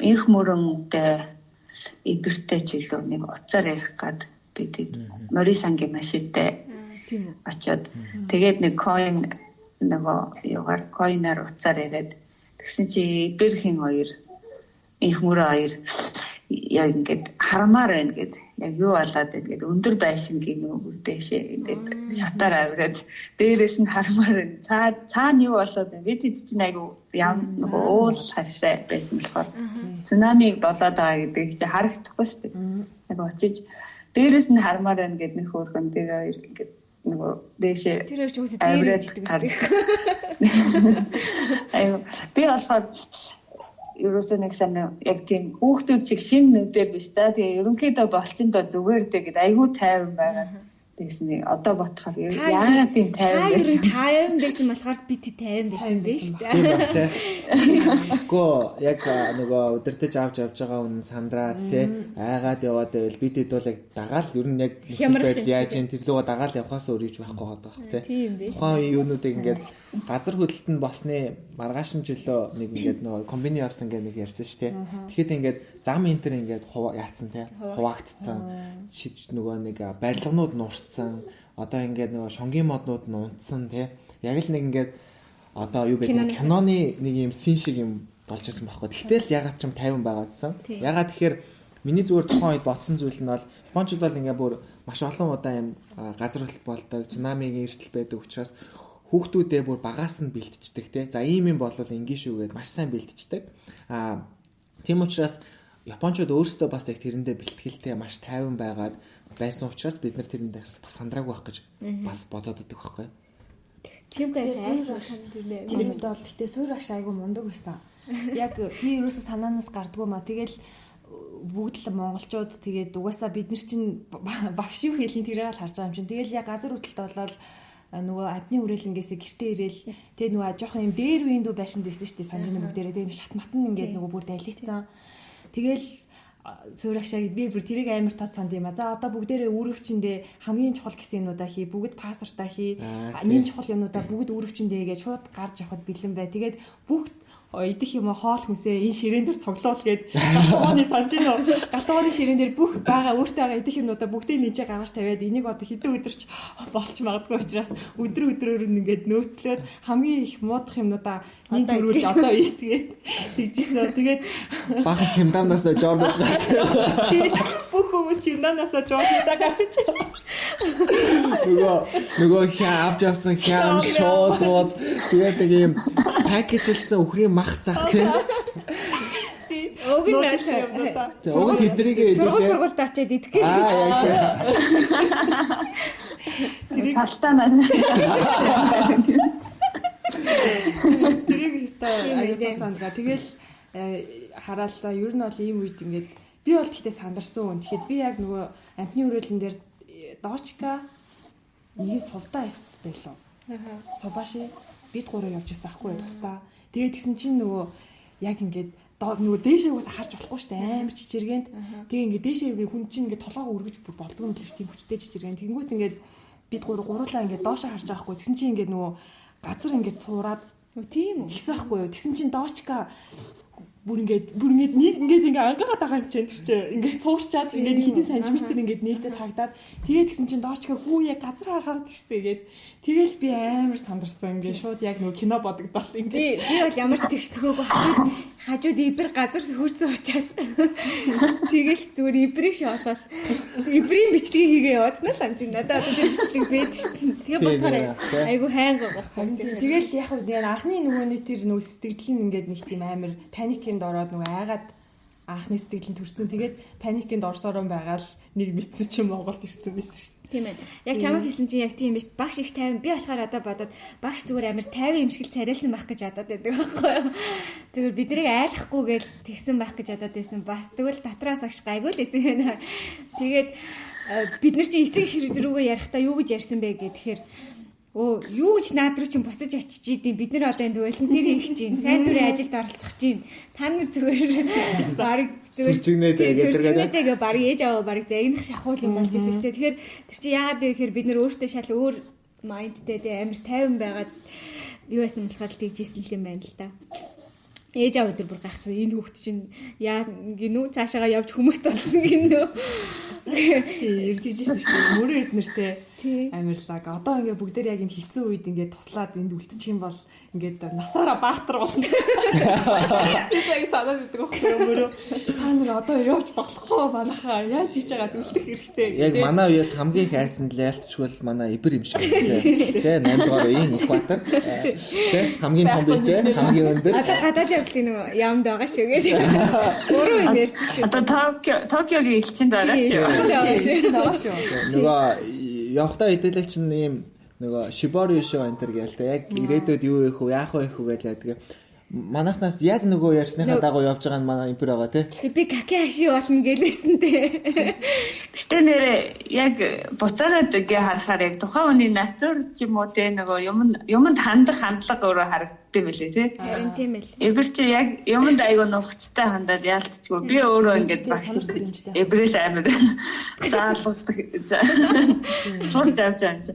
инх мөрөнтэй ибертэй ч илүү нэг уцаар ярих гад би тэд Морисангийн машинтай Тийм үү. очиод тэгээд нэг coin нөгөө юугаар coin-аар уцаар яриад тэгсэн чи ибер хин хоёр инх мөрөө хоёр яг ингээд хармаар байна гэд яг юу болоод байна гэд өндөр байшингийн нөгөө дээшээ ингээд шатаар авираад дээрээс нь хармаар байна. Цаана юу болоод байна? Бид хэд чинь айгу ям нөгөө уул хавьсаа байсан болохоор цунамиг болоод байгаа гэдэг чи харагдахгүй шүү дээ. Яг очиж дээрээс нь хармаар байна гэд нэг хөөрхөн тэр хоёр ингээд нөгөө дээшээ Тэр хоёр ч үгүй дээр иждэг үстэй. Айгу би болохоор ерөөсөө нэг сайн яг тийм хүүхдүүд шиг шин нүдээр биш та. Тэгээ ерөнхийдөө болчиндоо зүгээр дээ гэд айгүй тайван байгаа. Тэгсэн одоо бодохоор яагаад тийм тайван байсан? Та ер нь тайван байсан болохоор би тий тайван байсан биш үү? Тийм баг тий. Гэхдээ яг нөгөө өдөртөж авч явж байгаа хүн сандраад тий айгаад яваад байвал бид хэд бол яг дагаал ер нь яг байдал яаж юм тэр луга дагаал явхаас өөр юуч байхгүй байгаа байх тий. Тухайн үеийн юунуудыг ингээд газар хөдлөлт нь босны маргааш нь жилөө нэг ингээд нөгөө комбини явсан гэх нэг ярьсан шүү тий. Тэгэхэд ингээд зам энтер ингээд яатсан тий хуваагдцсан нөгөө нэг барилганууд нурцсан одоо ингээд нөгөө шонгийн моднууд нь унтсан тий. Яг л нэг ингээд одоо юу гэдэг киноны нэг юм син шиг юм болж ирсэн байхгүй. Тэгтэл ягаад ч юм 50 байгаадсан. Ягаад тэгэхээр миний зүгээр тухайн үед бодсон зүйл нь бол Япончууд бол ингээд бүр маш олон удаа юм газар хөдлөлт болдог, цунамигийн эрсдэл байдаг учраас Хүүхдүүдээ бүр багаас нь бэлтждэг те. За ийм юм болвол ингэ шүү гэд маш сайн бэлтждэг. Аа тийм учраас Япончууд өөрсдөө бас яг тэрэндээ бэлтгэлтэй маш тайван байгаад байсан учраас бид нар тэрэндээ бас сандраагүй байх гэж бас бодоод байдаг байхгүй. Чимгээс айсан тийм үед бол гэтээ суур агш айгүй мундаг байсан. Яг би ерөөсөө санаанаас гардггүй маа. Тэгэл бүгд л монголчууд тэгээд угаасаа бид нар чинь багш юу хэлэн тэрийг л харж байгаа юм чинь. Тэгэл яг газар хөдлөлт болоод нөгөө адны хүрээлэнгээсээ гэртээ ирээл тэгээ нөгөө жоохон юм дээр үеийн дүү байшинд байсан шүү дээ санжины бүгдээрээ тэгээ шат матан ингээд нөгөө бүр далицсан. Тэгэл суурагшаа би бүр тэрийг амар тод санд юм а. За одоо бүгдээрээ үүргэвчэндээ хамгийн чухал гэсэн юмнуудаа хий, бүгд пассвортаа хий, нэм чухал юмнуудаа бүгд үүргэвчэндээ гэж шууд гарч явахад бэлэн бай. Тэгээд бүгд идэх юм хоол хүнсээ энэ ширээн дээр цуглуул гээд галтгооны санаж гинөө. Галтгооны ширээн дээр бүх байгаа өөртөө байгаа идэх юмнуудаа бүгдийг нэгжээ гаргаж тавиад энийг одоо хэдэн өдөрч болж магадгүй учраас өдөр өдрөөр нь ингээд нөөцлөөд хамгийн их муудах юмнуудаа нэг төрүүлж одоо итгээд тэгжсэн. Тэгээд баахан чимдаанаас нөө жорд гарсан. Бүх хүмүүс чимдаанаас жордоо гарч. Нөгөө хя авч явсан хям шоуз воз тэгээд нэг юм пакэжлсэн үхрийн мах зах тийм. Уг нь уг нь тэднийг илүүхээ сургуульд очиад идэх гэж. Аа яг. Тэрийг талтаа. Тэрийг хэвээр аюултай сандгаа. Тэгэл хараалаа ер нь бол ийм үед ингээд би бол гэхдээ сандарсан хүн. Тэгэхэд би яг нөгөө амтны өрөөлөн дээр дочка нэг сувдаа эс байлоо. Субаши бид гурав явж байсан ахгүй юу тусдаа. Тэгээд тэгсэн чинь нөгөө яг ингээд нөгөө дээшээ угсаа харж болохгүй шүү дээ. Амар чичиргээнд. Тэгээ ингээд дээшээ хүн чинь ингээд толгоогоо өргөж бүр болдгоо юм л шүү тийм хүчтэй чичиргээнд. Тэнгүүт ингээд бид гурлаа ингээд доошоо харж байгаа хгүй. Тэгсэн чинь ингээд нөгөө газар ингээд цуураад тийм үү? Тэгсэн ахгүй юу. Тэгсэн чинь доочка бүр ингээд нэг ингээд ингээ ангагаад байгаа юм чинь тэр чинь ингээд цуурчаад ингээд хэдэн сантиметр ингээд нэгдэд хагдаад тэгээд тэгсэн чинь доочка хүүе газар хараад штэ гээд тэгэл би амар сандарсан ингээд шууд яг нөгөө кино бодогдол ингээд би бол ямар ч тэгсгөөгүй хажууд ибэр газар хөрцөн уучаал тэгэл зүгээр ибрийг шоолол ибрийн бичлэгийг хийгээ яваадсан л юм чинь надад одоо тэр бичлэг бэд штэ тэгээ бодохоор айгу хайнгаа байхгүй тэгэл яг анхны нөгөөний тэр нөгөө сэтгэл нь ингээд нэг тийм амар паникийн ороод нөгөө айгаад анхны сэтгэл нь төрсөн. Тэгээд паникинд орсороо байгаа л нэг мэдсэн чинь Монголд ирсэн байсан шүү дээ. Тийм ээ. Яг чамайг хэлсэн чинь яг тийм биш. Багш их тайван. Би болохоор одоо бодоод багш зүгээр амар тайван юм шиг л царайлсан байх гэж бодоод байдаг байхгүй юу? Зүгээр биднийг айлахгүй гэл тэгсэн байх гэж бодоод байсан. Бас тэгвэл дотроос агш гайгүй л байсан юм. Тэгээд бид нар чинь эцэг их рүүгээ ярихдаа юу гэж ярьсан бэ гэхээр юу гэж наад руу чинь буцаж очиж идэв. Бид нар одоо энд волонтер хийх чинь, сайн дурын ажилд оролцох чинь. Та нар зүгээр бараг зүгээр сүрчигнэдээ бараг ээж аваа бараг загнах шахуул юм болж байсан шүү дээ. Тэгэхээр тэр чинь яагаад вэ гэхээр бид нар өөртөө шал өөр майндтэй тэ амар тайван байгаад юу байсан болохоор тэгж ийсэн юм байна л да. Ээж аав өдөр бүр гайхсан. Энэ хүүхд чинь яа гинүү цаашаага явж хүмүүс туслана гинүү. Тийм, тэгжсэн шүү дээ. Мөрөн эрднэртэй амарлаг. Одоо ингээ бүгдээр яг энэ хэцүү үед ингээ туслаад энд үлдчих юм бол ингээд насаараа баатар болно. Би яг санаад идэг байхгүй юу мөрөө. Та нар одоо явж болохгүй манайхаа яаж хийж байгаад үлдэх хэрэгтэй. Яг манай үеэс хамгийн их айсан л ялтчгүй манай ибэр юм шиг байна тий. Тэ 8 дугаар үеийн их баатар. Тэ хамгийн том биетэй, хамгийн өндөр. Одоо гадаад явдлын нөгөө ямд байгаа шүү гэж. Гурван юм ярьчих шүү. Одоо Токиогийн элчинд байгаа шүү. Байгаа шүү. Нөгөө явхдаа хэдүүлээ чинь ийм нөгөө Shibori show энэ төр гээл тэ яг ирээдүйд юу их үү яах вэ хүү гээл яадаг. Манайхнаас яг нөгөө ярьсныхаа дагуу явж байгаа нь манай импер байгаа тий. Би какаши болно гэлээсэн тий. Гэтэ нэрээ яг буцаагаад ингээ харахаар яг тухайн хүний натур ч юм уу тий нөгөө юмд хандах хандлага өөрөө харагддаг билээ тий. Харин тийм л. Эбэр чи яг юмд айгүй нухацтай хандаад яалтчгүй. Би өөрөө ингээд багш гэж эбрээс амар заалгадаг. Сурч авч байгаа юм чи.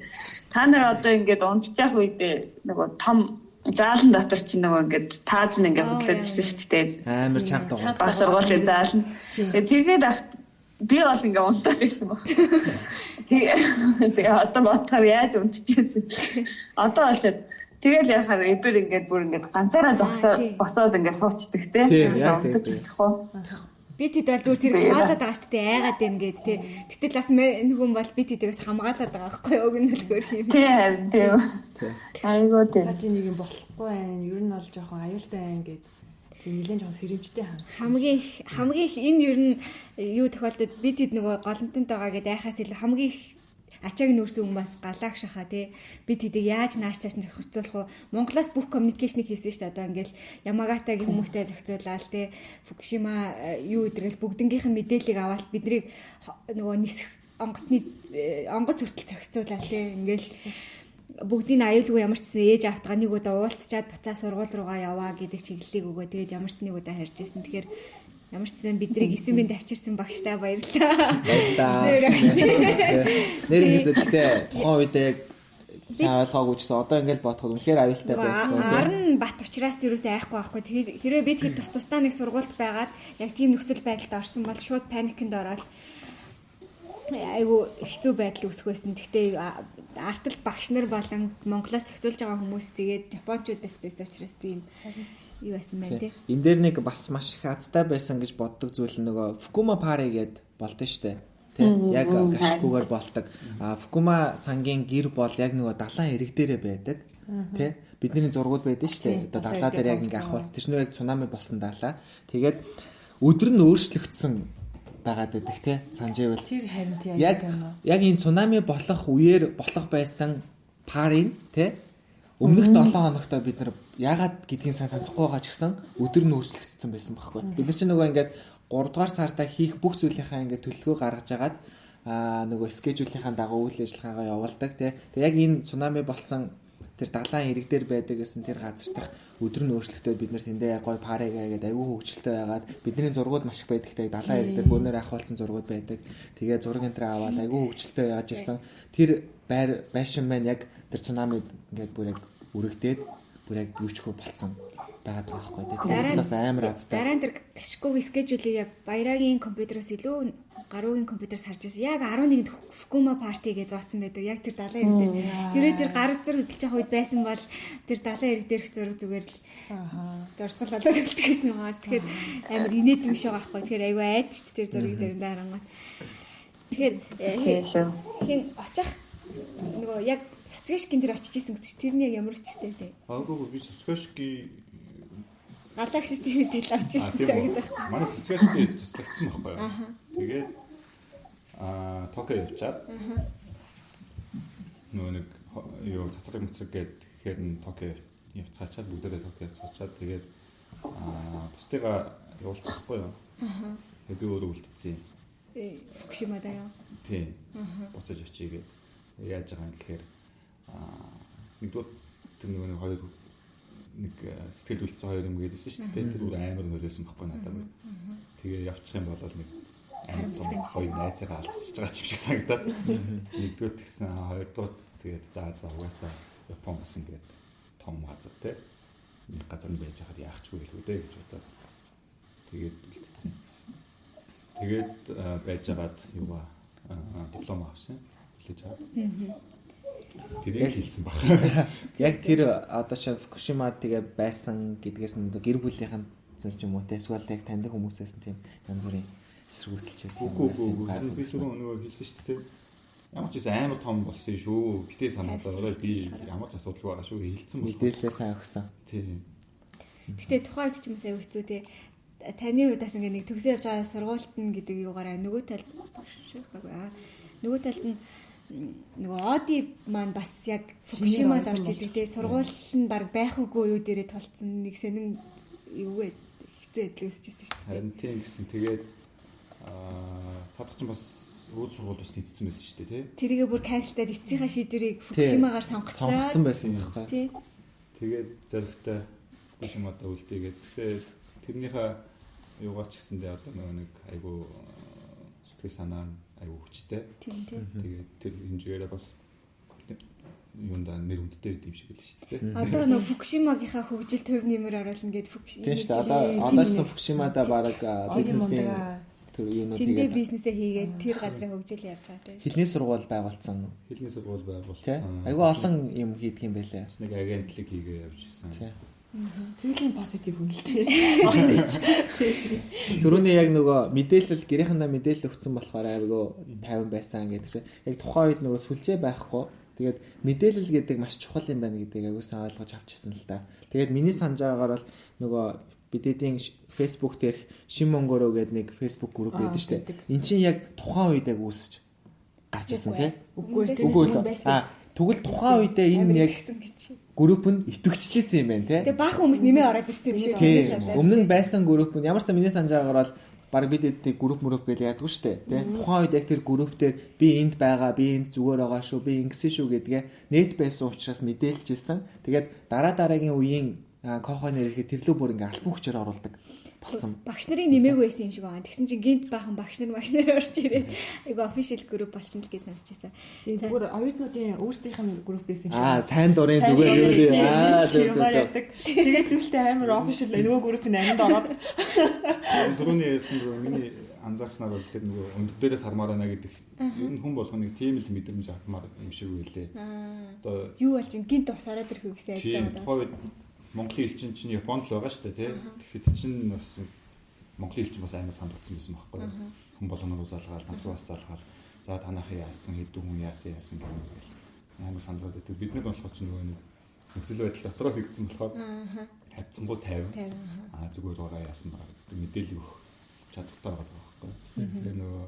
Та нар одоо ингээд унтчих үедээ нөгөө том заалан дотор чинь нөгөө ингээд тааз нь ингээд хөдлөөд ирсэн шүү дээ. Амар чанга дугаар. Баг сургуулийн заал нь. Тэгээд би бол ингээд унтаад байсан баг. Тэгээ одоо бодохоор яаж унтчихсэн. Одоо олчоод тэгэл яхаар эбэр ингээд бүр ингээд ганцаараа зогсоо босоод ингээд суучдаг те. Унтаж чадахгүй. Би тэд бол зүгээр тэр шоолоод байгаа шүү дээ, айгаад байна гээд тий. Гэтэл бас энэ хүн бол би тэдээс хамгаалаад байгаа байхгүй юу? Уг нь л гөр юм. Тий харин тийм. Айгуу тийм. За чи нэг юм болохгүй байна. Ер нь бол жоохон аюултай байна гээд. Тийм нэлээд жоохон сэрэмжтэй хан. Хамгийн их энэ ер нь юу тохиолдод би тэд нөгөө голомтонд байгаа гэдээ айхаас илүү хамгийн их ачааг нүүрсэн хүн бас галааг шахаа тий. Би тэдийг яаж нааш цааш нь зохицуулах вэ? Монголоос бүх коммуникашныг хийсэн шүү дээ. Одоо ингээл Ямагатагийн хүмүүстэй зохицуулаад тий. Фукушима юу өдрөл бүгднгийнх нь мэдээллийг аваад биднийг нөгөө нисэх онгоцны онгоц хүртэл зохицуулаад тий. Ингээл бүгдийг нь аюулгүй ямар ч гэсэн ээж автгаа нэг удаа уулзчаад буцаа сургууль руугаа яваа гэдэг чиглэлийг өгөө. Тэгээд ямар ч нэг удаа харж байсан. Тэгэхээр ямар ч гэсэн биднийг 9 минь давчирсан багштай баярлалаа. Баярлалаа. Нэр ингэсээ гэхдээ тухайн үед яг сайн ойлгоогүй ч гэсэн одоо ингээл бодоход үнэхээр аюултай байсан. Арн бат учраас юусоо айхгүй байхгүй. Хэрвээ бид хэд тус тусдаа нэг сургуульд байгаад яг тийм нөхцөл байдалд орсон бол шууд паникнд ороод айгүй хэцүү байдал үүсэх байсан. Гэхдээ артал багш нар болон Монголоос зохицуулж байгаа хүмүүс тэгээд японочууд бас байсан учраас тийм юу байсан байна тий. Энэ дээр нэг бас маш их азтай байсан гэж боддог зүйл нь нөгөө Фукума пари гээд болдсон штэ. Тэ яг гашгүйгээр болдог. А Фукума сангийн гэр бол яг нөгөө далайн эрэг дээрээ байдаг. Тэ бидний зургууд байдаг штэ. Одоо далаа дээр яг ингээ ахуулц. Тэр чинь яг цунами болсон далаа. Тэгээд өдөр нь өөрчлөгдсөн байгаад байдаг те санаж байвал тэр харин тийм яг энэ цунами болох үеэр болох байсан парин те өмнөх 7 хоногт бид нар яагаад гэдгийг сайн санахгүй байгаа ч гэсэн өдөр нь өөрчлөгдсөн байсан байхгүй. Бид нар чинь нөгөө ингээд 3 дугаар сарда хийх бүх зүйлийнхаа ингээд төлөвлөгөө гаргаж агаад нөгөө скежүүлийнхаа дагуу үйл ажиллагаагаа явуулдаг те. Тэг яг энэ цунами болсон тэр далайн ирэг дээр байдаг гэсэн тэр газар дахь өдөр нь өөрчлөлтөө бид нэр тэндээ гой паригаа гэдэг айгүй хөгжилтэй байгаад бидний зургууд маш их байдаг те далайн ирэг дээр бөөнөр ахуулсан зургууд байдаг. Тэгээ зураг энэ аваад айгүй хөгжилтэй яаж исэн тэр байр байшин маань яг тэр цунамид ингээд бүр яг үрэгдээд бүр яг юучгүй болцсон байгаад байгаа байхгүй те. Тэр бас амар азтай. Дараа нь тэр Кашкогийн скежүүлийг яг Баярагийн компьютероос илүү Гаруугийн компьютерс харж байсан. Яг 11-нд Фукума парти гэж зооцсон байдаг. Яг тэр далайн ирэг дээр. Хэрвээ тэр гар зур хөдөлж явах үед байсан бол тэр далайн ирэг дээрх зураг зүгээр л дурсгал болоод үлдэх гэсэн юм аа. Тэгэхээр амар инээд юм шиг байгаа байхгүй. Тэгэхээр айгүй айд ч тэр зургийг заримдаа харангуут. Тэгэхээр хин очих нөгөө яг Соцгошкийн тэр очиж исэн гэсэн чинь тэрний яг ямар учиртай вэ? Аагүй би Соцгошки Галаксис мэдээлэл авч ирсэн гэдэг. Манай Соцгошки туслагдсан байхгүй юу? Тэгээд Токио явчаад нөгөө нэг юу цацраг мэцрэг гээд тэгэхээр нь Токио явцгаачаад бүгдээрээ Токио явцгаачаад тэгээд бусдыгаа явуулчихгүй юу? Тэгээд би өөрөө үлдсэн. Фукушимада яа. Тийм. Буцаж очие гээд яаж байгаа юм гэхээр нэгдүгээр тэр нөгөө нэг хоёр нэг сэтгэл үлдсэн хоёр юм гэдээсэн шүү дээ. Тэр бүр амар нөлөөсөн байхгүй надад. Тэгээ явчих юм бол нэг амар хоёр найзыгаа алдчихж байгаа юм шиг санагдаад. Нэгдүгээр тэгсэн, хоёрдугаар тэгээд за угаасаа Япон бас ингээд том газар те. Нэг газар нь байж хахад яах ч үгүй л үү гэж бодоод тэгээд үлдсэн. Тэгээд байжгаад юугаа диплом авсан. Хүлээж аваад. Тэрийг хэлсэн баг. Яг тэр одоо чи Фукушима тэгээ байсан гэдгээс нь гэр бүлийнхэн ч юм уу те эсвэл яг таньдаг хүмүүсээс нь тийм янз бүрийн эсэргүүцэлж байдаг юм байна. Би түрүү нөгөө хэлсэн шүү дээ. Ямар ч байсан амар том болсон шүү. Битээ санаад байгаа. Би ямар ч асуудалгүй байгаа шүү. Хэлсэн бол. Мэдээлэлээ сайн өгсөн. Тийм. Гэтэ тухайн үед ч юм уу аягүй хэцүү те. Таны хувьд бас ингээ нэг төгсөө явж байгаа сургуульт нь гэдэг юугаараа нөгөө талд нөгөө талд нь нөгөө Оди маань бас яг Фукушимад орж идэг те сургууль нь баг байх үгүй юу дээрээ тулцсан нэг сонин юу вэ хэцүү байдал үүсчихсэн шүү дээ. Харин тийм гэсэн. Тэгээд цаадах чинь бас үүд сургууль бас нийцсэн байсан шүү дээ тий. Тэрийгэ бүр канселдаад эцсийнхаа шийдвэрийг Фукушимагаар сонгоцсон байсан юм байна. Тий. Тэгээд зоригтой Фукушимада үлдээгээд тэгэхээр тэрнийхээ юугаар ч гэсэндээ одоо нөгөө нэг айгу сэтгэл санаа нь айгу хүчтэй. Тийм тийм. Тэгээд тэр хэмжээрээ бас юунда нэр хүндтэй байд юм шиг л шүү дээ. Одоо нөгөө Фукушимагийнхаа хөгжилд хувь нэмэр оруулна гэд Фукушима. Тийм шүү дээ. Одоо одоос Фукушимада бараг бизнесийн тэр юунууд хийгээд бизнесээ хийгээд тэр газрын хөгжил явж байгаа тийм. Хэлний сургууль байгуулсан. Хэлний сургууль байгуулсан. Айгу олон юм хийдэг юм байлээ. Бас нэг агентлаг хийгээ явж ирсэн. Тийм. Тэглэн позитив хүн л дээ. Түрүүний яг нөгөө мэдээлэл гэрээхэндээ мэдээлэл өгсөн болохоор айгүй 50 байсан гэдэг чинь яг тухайн үед нөгөө сүлжээ байхгүй. Тэгээд мэдээлэл гэдэг маш чухал юм байна гэдгийг айгүй сайн ойлгож авчихсан л да. Тэгээд миний санаж байгаагаар бол нөгөө бидэдийн Facebook дээрх Шин Монгороо гэдэг нэг Facebook групп байдаг шүү дээ. Эн чинь яг тухайн үед яг үүсэж гарч ирсэн тий. Үгүй ээ. Аа тэгвэл тухайн үедээ энэ яг групп нь идэвхжижсэн юм байна тий. Тэгээ баахан хүмүүс нэмээ ороод ирсэн юм шиг. Өмнө нь байсан групп нь ямар ч миний санаж байгаагаар бол баг бид эдний групп мөрөв гэж яадаг шүү дээ тий. Тухайн үед яг тэр групп дээр би энд байгаа, би энд зүгээр байгаа шүү, би ингэсэн шүү гэдгээ нийт байсан учраас мэдээлжсэн. Тэгээд дараа дараагийн үеийн кохой нэр ирэхэд тэрлүү бүр ингээ альбом хүчээр оруулдаг болсон. Багш нарын нэмээгүй байсан юм шиг байна. Тэгсэн чинь гинт баахан багш нар орж ирээд айгу official group болсон л гэж сонсч байсан. Тийм зүгээр оюутнуудын өөрсдийнх нь групп байсан юм шиг. Аа сайн дурын зүгээр юу вэ? Аа зөв зөв зөв. Тэгээс сүлтээ амар official нөгөө групп нь аминд ороод. Түрүүний ярьсан нөгөө миний анзаарснаар бол тэр нөгөө өндөр дээрээс хармаар байна гэдэг ер нь хүн болгоно нэг тийм л мэдрэмж авмаар юм шиг байлээ. Одоо юу болж ин гинт ус ороод ирэх үү гэсэн айдсан байна. Тухайн үед Монголын элчин чинь Японд л байгаа шүү дээ, тий. Тэгэхэд чинь бас Монголын элчин бас амар сандагдсан байсан байхгүй юу? Хүн болгоно руу залгаал, над руу бас залгаал. За танахын яасан, хэдэн хүн яасан яасан гэх юм ингээл амар сандраад байдаг. Бид нар болохоор чинь нөгөө нэг нөхцөл байдал дотроос игдсэн болохоор хатсангуу 50. Аа зүгээр байгаа яасан байгаа гэдэг мэдээлэл өгөх чадвартай байгаа байхгүй юу? Тэгээ нөгөө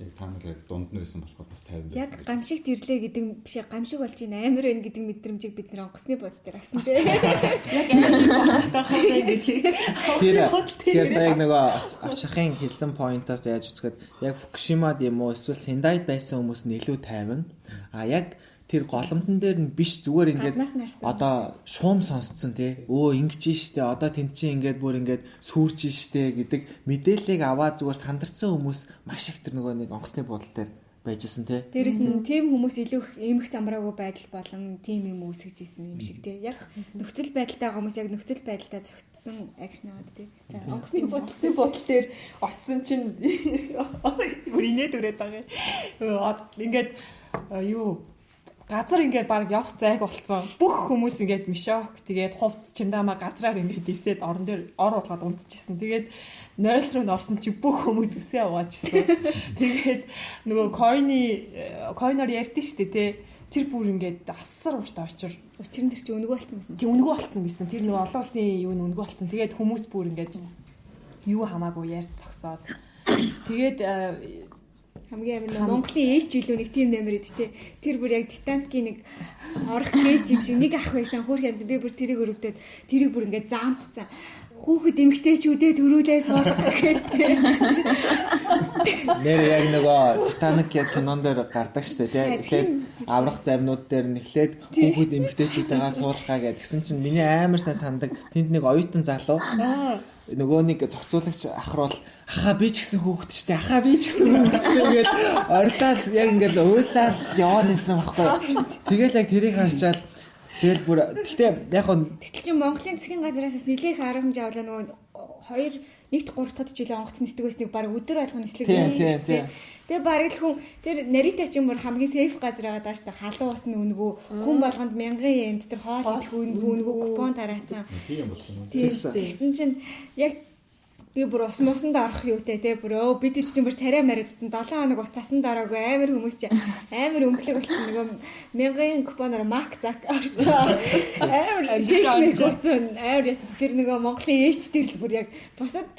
яг та нар яг дунд нь байсан болохоор бас 50 байсан. Яг гамшигт ирлээ гэдэг биш гамшиг болж ийн амар байна гэдэг мэдрэмжийг бид нэр онгоцны бод дээр авсан тий. Яг амар бодтой хаа гэдгийг. Тэгэхээр сая нөгөө авчахын хэлсэн поинтоос яаж үзэхэд яг Фукушимад юм уу эсвэл Сендайд байсан хүмүүс нь илүү 50. А яг тэр голомтон дээр нь биш зүгээр ингээд одоо шуум сонсцсон тий. Өө ингэж штэ одоо тэнд чинь ингээд бүр ингээд сүрж штэ гэдэг мэдээллийг аваад зүгээр сандарсан хүмүүс маш их тэр нөгөө нэг онгоцны буудал дээр байжсэн тий. Дээрэс нь тийм хүмүүс илүү их эмх замраагүй байдал болон тийм юм үүсгэж исэн юм шиг тий. Яг нөхцөл байдалтай байгаа хүмүүс яг нөхцөл байдалтай зохицсон акшн аваад тий. За онгоцны буудал дээр очсон чинь бүр инээд өрөөд байгаа юм. Ингээд юу газар ингээд баг явах зайг болцсон. Бүх хүмүүс ингээд мишок тэгээд хувц чимдаамаа газраар ингээд дэвсээд орон дээр ор уулгаад унтчихсан. Тэгээд 0 руу н орсон чи бүх хүмүүс үсээ угаажсэн. Тэгээд нөгөө койноор ярьдэн штэ тий. Тэр бүр ингээд асар уурт очир. Учир нь тэр чи үнэгүй болцсон байсан. Тий үнэгүй болцсон байсан. Тэр нөгөө олон улсын юу нь үнэгүй болцсон. Тэгээд хүмүүс бүр ингээд юу хамаагүй ярьж зогсоод. Тэгээд хамгийн амар Монголын ээч илүү нэг тийм нэмэр ид тэ. Тэр бүр яг Титаникийн нэг орох гээч юм шиг нэг ах байсан хөөх юмд би бүр тэрийг өрөвдөд тэрийг бүр ингээд заамтцсан. Хүүхэд эмгтээчүүдээ төрүүлээ суулгах гэж тэ. Нэр яг нөгөө Титаник яг кинон дээр гардаг штэ тэ. Эхлээд аврах завнууд дээр нь эхлээд хүүхэд эмгтээчүүдтэйгээ суулгаа гэдэг. Тэгсэн чинь миний амар сайн сандаг тэнд нэг оюутан залуу нөгөө нэг зохицуулагч ах руу ахаа би ч гэсэн хүүхэд штэ ахаа би ч гэсэн хүүхэд штэ гэж орилол яг ингээл уйлал яваад байсан байхгүй. Тэгэл яг тэрийг харчаал тэгэл бүр гэхдээ яг нь тэгтэл чи Монголын засгийн газраас бас нэлээх арга хэмжээ авлаа нөгөө 2 1-т 3 дахь жилийн онгоц нисдэг байсныг баг өдөр болгон нислэг байсан шүү дээ. Тэгээ бараг л хүн тэр Нарита чинь бүр хамгийн сейф газар байгаа даа шүү дээ. Халуун ус нь үнэгүй, хүн болгонд 1000 йен тэр хоол идэх үнэгүй, купон тараацсан. Тийм болсон юм. Тэгсэн чинь яг би бүр ус мусанд орох юутай те бүр өө бид хэд чинь бүр царай мариадсан 7 хоног ус цасанд ороогүй амар хүмүүс чи амар өнгөлөг болсон нөгөө 1000 купоноор мак зак орцсон амар шейк гуцсан амар яасан тэр нөгөө Монголын ээч дээр л бүр яг бусад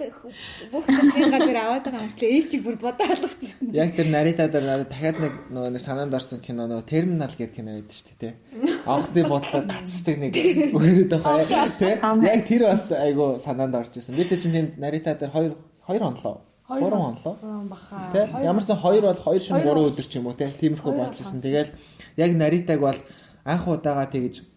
бүх засгийн газар аваад байгаа мөртлөө ээчийг бүр бодоо алгах гэсэн. Яг тэр Нарита дээр дахиад нэг нөгөө нэг санаанд орсон кино нөгөө Терминал гэдэг кино байдаг шүү дээ те. Онгоцны бодлоор гацдаг нэг өгөөд байгаа те. Яг тэр бас айгу санаанд орж ирсэн. Бид чинь тэнд Нарита дээр 2 онлоо. 3 онлоо. Тэ ямарсан 2 бол 2 шин 3 өдөр ч юм уу те. Тиймэрхүү болчихсон. Тэгэл яг Наритаг бол анх удаага тэгж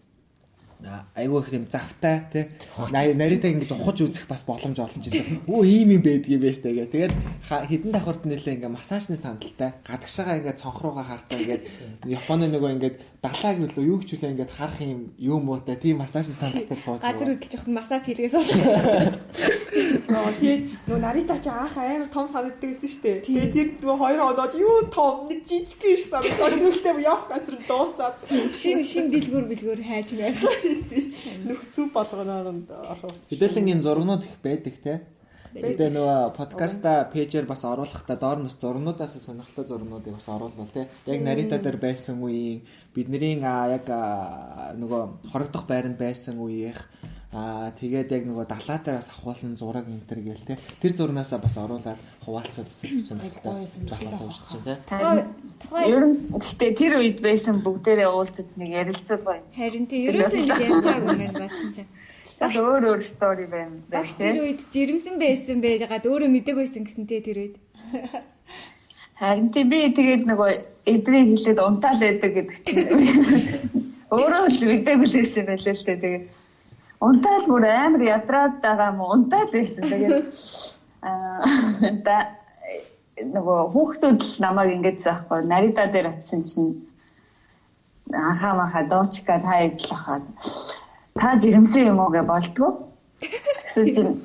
айгүй их юм завтай те. Наритаг ингэж ухаж үзэх бас боломж олж ирсэн. Өө ийм юм байдгийг байж тээ гэ. Тэгээд хідэн давхарт нэлээ ингээ массажны сандалтай гадагшаага ингээ цонх руугаа харцаа ингээд Японы нөгөө ингээд далайг үлээ юу ч үлээ ингээд харах юм юм уутай тийм массажны сандал дээр сууж газар хөдөлж явахад массаж хийлгээ суусан. Нөгөө тэгээд нөгөө Нарита чи анх амар том санагддаг байсан шүү дээ. Тэгээд тэр нөгөө 2 оноод юу том нэг жижиг ш санагдаад нүлтэй явах газар нь дуусаад шин дэлгүүр бэлгүүр хайж байв. Нөхцөл болгоноор нь орох. Хэдүүлэнгийн зургнууд их байдаг те. Тэгээ нөгөө подкаста пэйжээр бас оруулахдаа доор нь бас зургнуудаас сонирхолтой зургнуудыг бас оруулвал те. Яг Нарита дээр байсан үеийн бидний яг нөгөө хорогдох байранд байсан үеийнх тэгээд яг нөгөө далаа дээр бас авахулсан зураг энэ төр гээл те. Тэр зурнаасаа бас оруулаад хуваалцаад сонирхолтой жохлоо уншиж чинь те. Тухайн Ер нь гэхдээ тэр үед байсан бүгдээрээ уулзаж нэг ярилцаад гоё. Харин тий ерөөсөө нэг ярьцаагүй юм байна чинь. Багш өөр стори байна. Багш тэр үед жирэмсэн байсан байжгаад өөрөө мэдээг байсан гэсэн те тэр үед. Харин тий би тэгээд нөгөө эдрийг хэлээд унтаал байдаг гэдэг чинь. Өөрөө л мэдээгүй л байсан байлээ л дээ. Тэгээд унтаал бүр амар ядраад байгаа юм унтаал байсан. Тэгээд да нөгөө хүүхдүүд л намайг ингэж заахгүй Нарита дээр очисон чинь анхаа маха доочка та идэл хаад та жирэмсэн юм уу гэж болдгоо. Тэгсэн чинь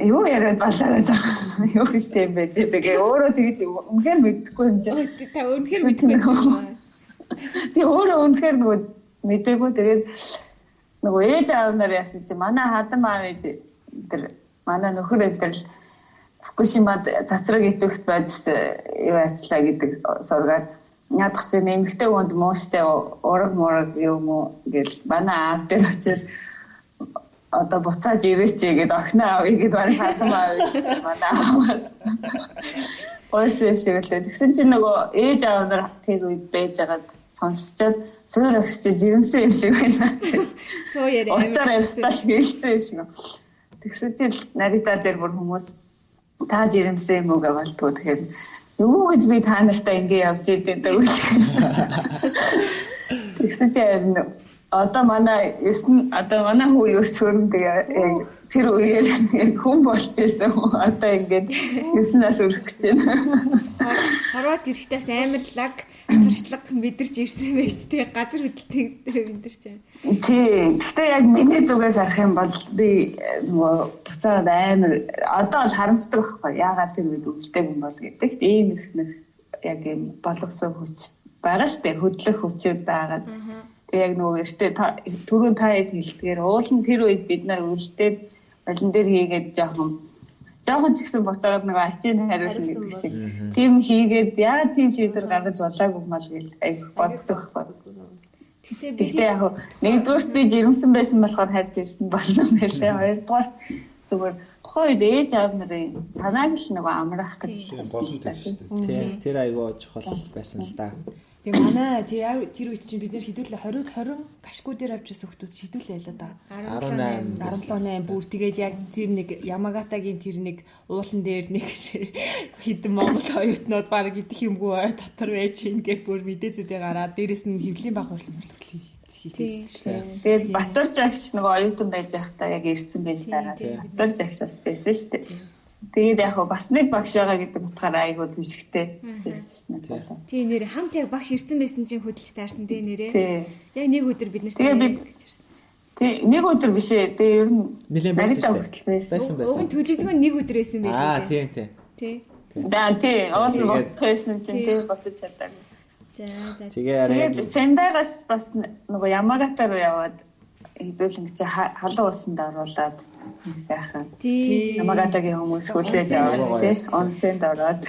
юу яриад балаараад байгаа юм. Юу гэж тийм байж тэгээ өөрөө тэгж үнэхээр мэдэхгүй юм чинь. Та үнэхээр мэдэхгүй юм. Тэг өөрөө үнэхээр нөгөө мэдээгүй тэгээд нөгөө ээж аав нар яасан чинь манай хадам аав ээж тэр манай нөхөр энэ л Фукушимад цацраг идэвхт бодис юу ачлаа гэдэг сургаар ядах чинь эмэгтэй хүнд мууштай ураг мураг юм уу гэл манай аав дээр очиж одоо буцааж ирээч гээд охиноо авъя гэд манай хадам аав манай ааваас гойсон юм шиг лээ. Тэгсэн чинь нөгөө ээж аав нар тэр үед байж байгаад сонсчоод суур огсч жирэмсэн юм шиг байна. Цуу яриа. Уцаар явстал хэлсэн юм шиг. Тэгсэн чинь Нарита дээр бүр хүмүүс та жирэмсэн юм уу гэж болтгоо. Тэгэхээр юу гэж би та нартай ингэ явж идэв даа. Тэгсэн чинь одоо манай 9 одоо манай хүү юу сөрөнд яг тэр үеэр яг хүн болж исэн. Одоо ингээд 9 нас өрөх гэж байна. Хорват ирэхтээс амар лаг туршлага мэдэрч ирсэн байж тээ газар хөдлөлттэй мэдэрч байна. Тий. Гэхдээ яг миний зүгээс харах юм бол би нөгөө буцаад амар одоо бол харамсдаг байхгүй. Яагаад тэр үед өвлтэй юм бол гэдэг. Ийм их нэг яг ийм боловсон хүч байгаа штэ. Хөдлөх хүчүүд байгаад. Тэг яг нөгөө эртээ түрүүн та хэд хэлдгээр уул нь тэр үед бид нар өвлтэй болон дээр хийгээд жоохон ч гэсэн буцаагаад нөгөө ачийн хариулна гэдэг шиг. Тийм хийгээд яагаад тийм шийдвэр гаргаж болоогүй юм бол гэж айх боддог байхгүй. Гэтэ би яг нэгдүгüрт би жирэмсэн байсан болохоор харж ирсэн болсон байлээ. Хоёрдугаар зүгээр тухайн үед ээж аав нарын санааг л нөгөө амраах гэж гол нь тэр шүү дээ. Тий, тэр айгүй чухал байсан л да. Тэгээ манай тэр үед чинь бид нэр хідүүлээ 20 гашгүй дээр авч ирсэн хүмүүс хідүүлээ ялаа да. 18 17 8 бүр тэгээд яг тэр нэг Ямагатагийн тэр нэг уулан дээр нэг хідэн Монгол оюутнууд баг идэх юмгүй ой дотор байж гин гэх бүр мэдээ зүйдээ гараад дээрэс нь хөвлийн баг хурал хийсэн шүү дээ. Тэгээд Батар жагш нөгөө оюутан байж байхдаа яг ирсэн байж дараа. Батар жагш бас байсан шүү дээ. Тэгээд яг бас нэг багш байгаа гэдэг утгаараа айгуу түшигтэй байсан шнэ. Тий нэр хамт яг багш ирсэн байсан чинь хөдөлж таарсан тий нэрээ. Яг нэг өдөр бид нарт гэж ирсэн. Тий нэг өдөр биш ээ. Тэгээ ер нь нэлээд байсан шүү дээ. Байсан. Уг нь төлөвлөгөө нэг өдөр байсан байх үү? Аа тий тий. Тий. Да тий. Уул байсан чинь тий бодож чадаагүй. За за. Тэгээ арай Сендагаас бас нөгөө Ямагата руу яваад хэдүүлэн чи халуун усанд оруулаад сайхан. Ямагатагийн хүмүүс хүлээж аваад тий онсенд ороод.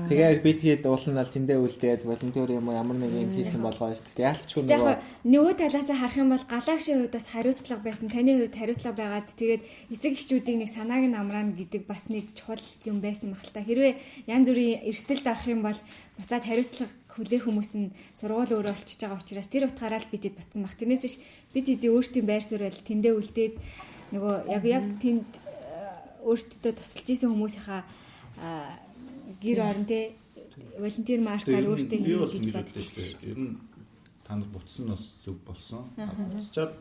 Тэгээ би тэгээд уулнал тэндээ үлдээд волонтер юм уу ямар нэг юм хийсэн болгоо шүү дээ. Яалтчгүй нөгөө нөгөө талаас харах юм бол галагшийн хувьд бас хариуцлага байсан. Таны хувьд хариуцлага байгаад тэгээд эцэг эхчүүдийн нэг санааг нь амраана гэдэг бас нэг чухал юм байсан баг л та. Хэрвээ янз бүрийн эрсдэлд орох юм бол буцаад хариуцлага хүлээх хүмүүс нь сургууль өөрөө болчихж байгаа учраас тэр утгаараа л бид хэд буцсан баг. Тэрнээс ш бид хэдий өөрсдийн байр суурь тэндээ үлдээд нөгөө яг тэнд өөртөө тусалж исэн хүмүүсийнхаа гэр орон те волонтер маркаар өөртөө хийх гэж бодож байна. Ер нь та нар буцсан нь бас зөв болсон. Буцчаад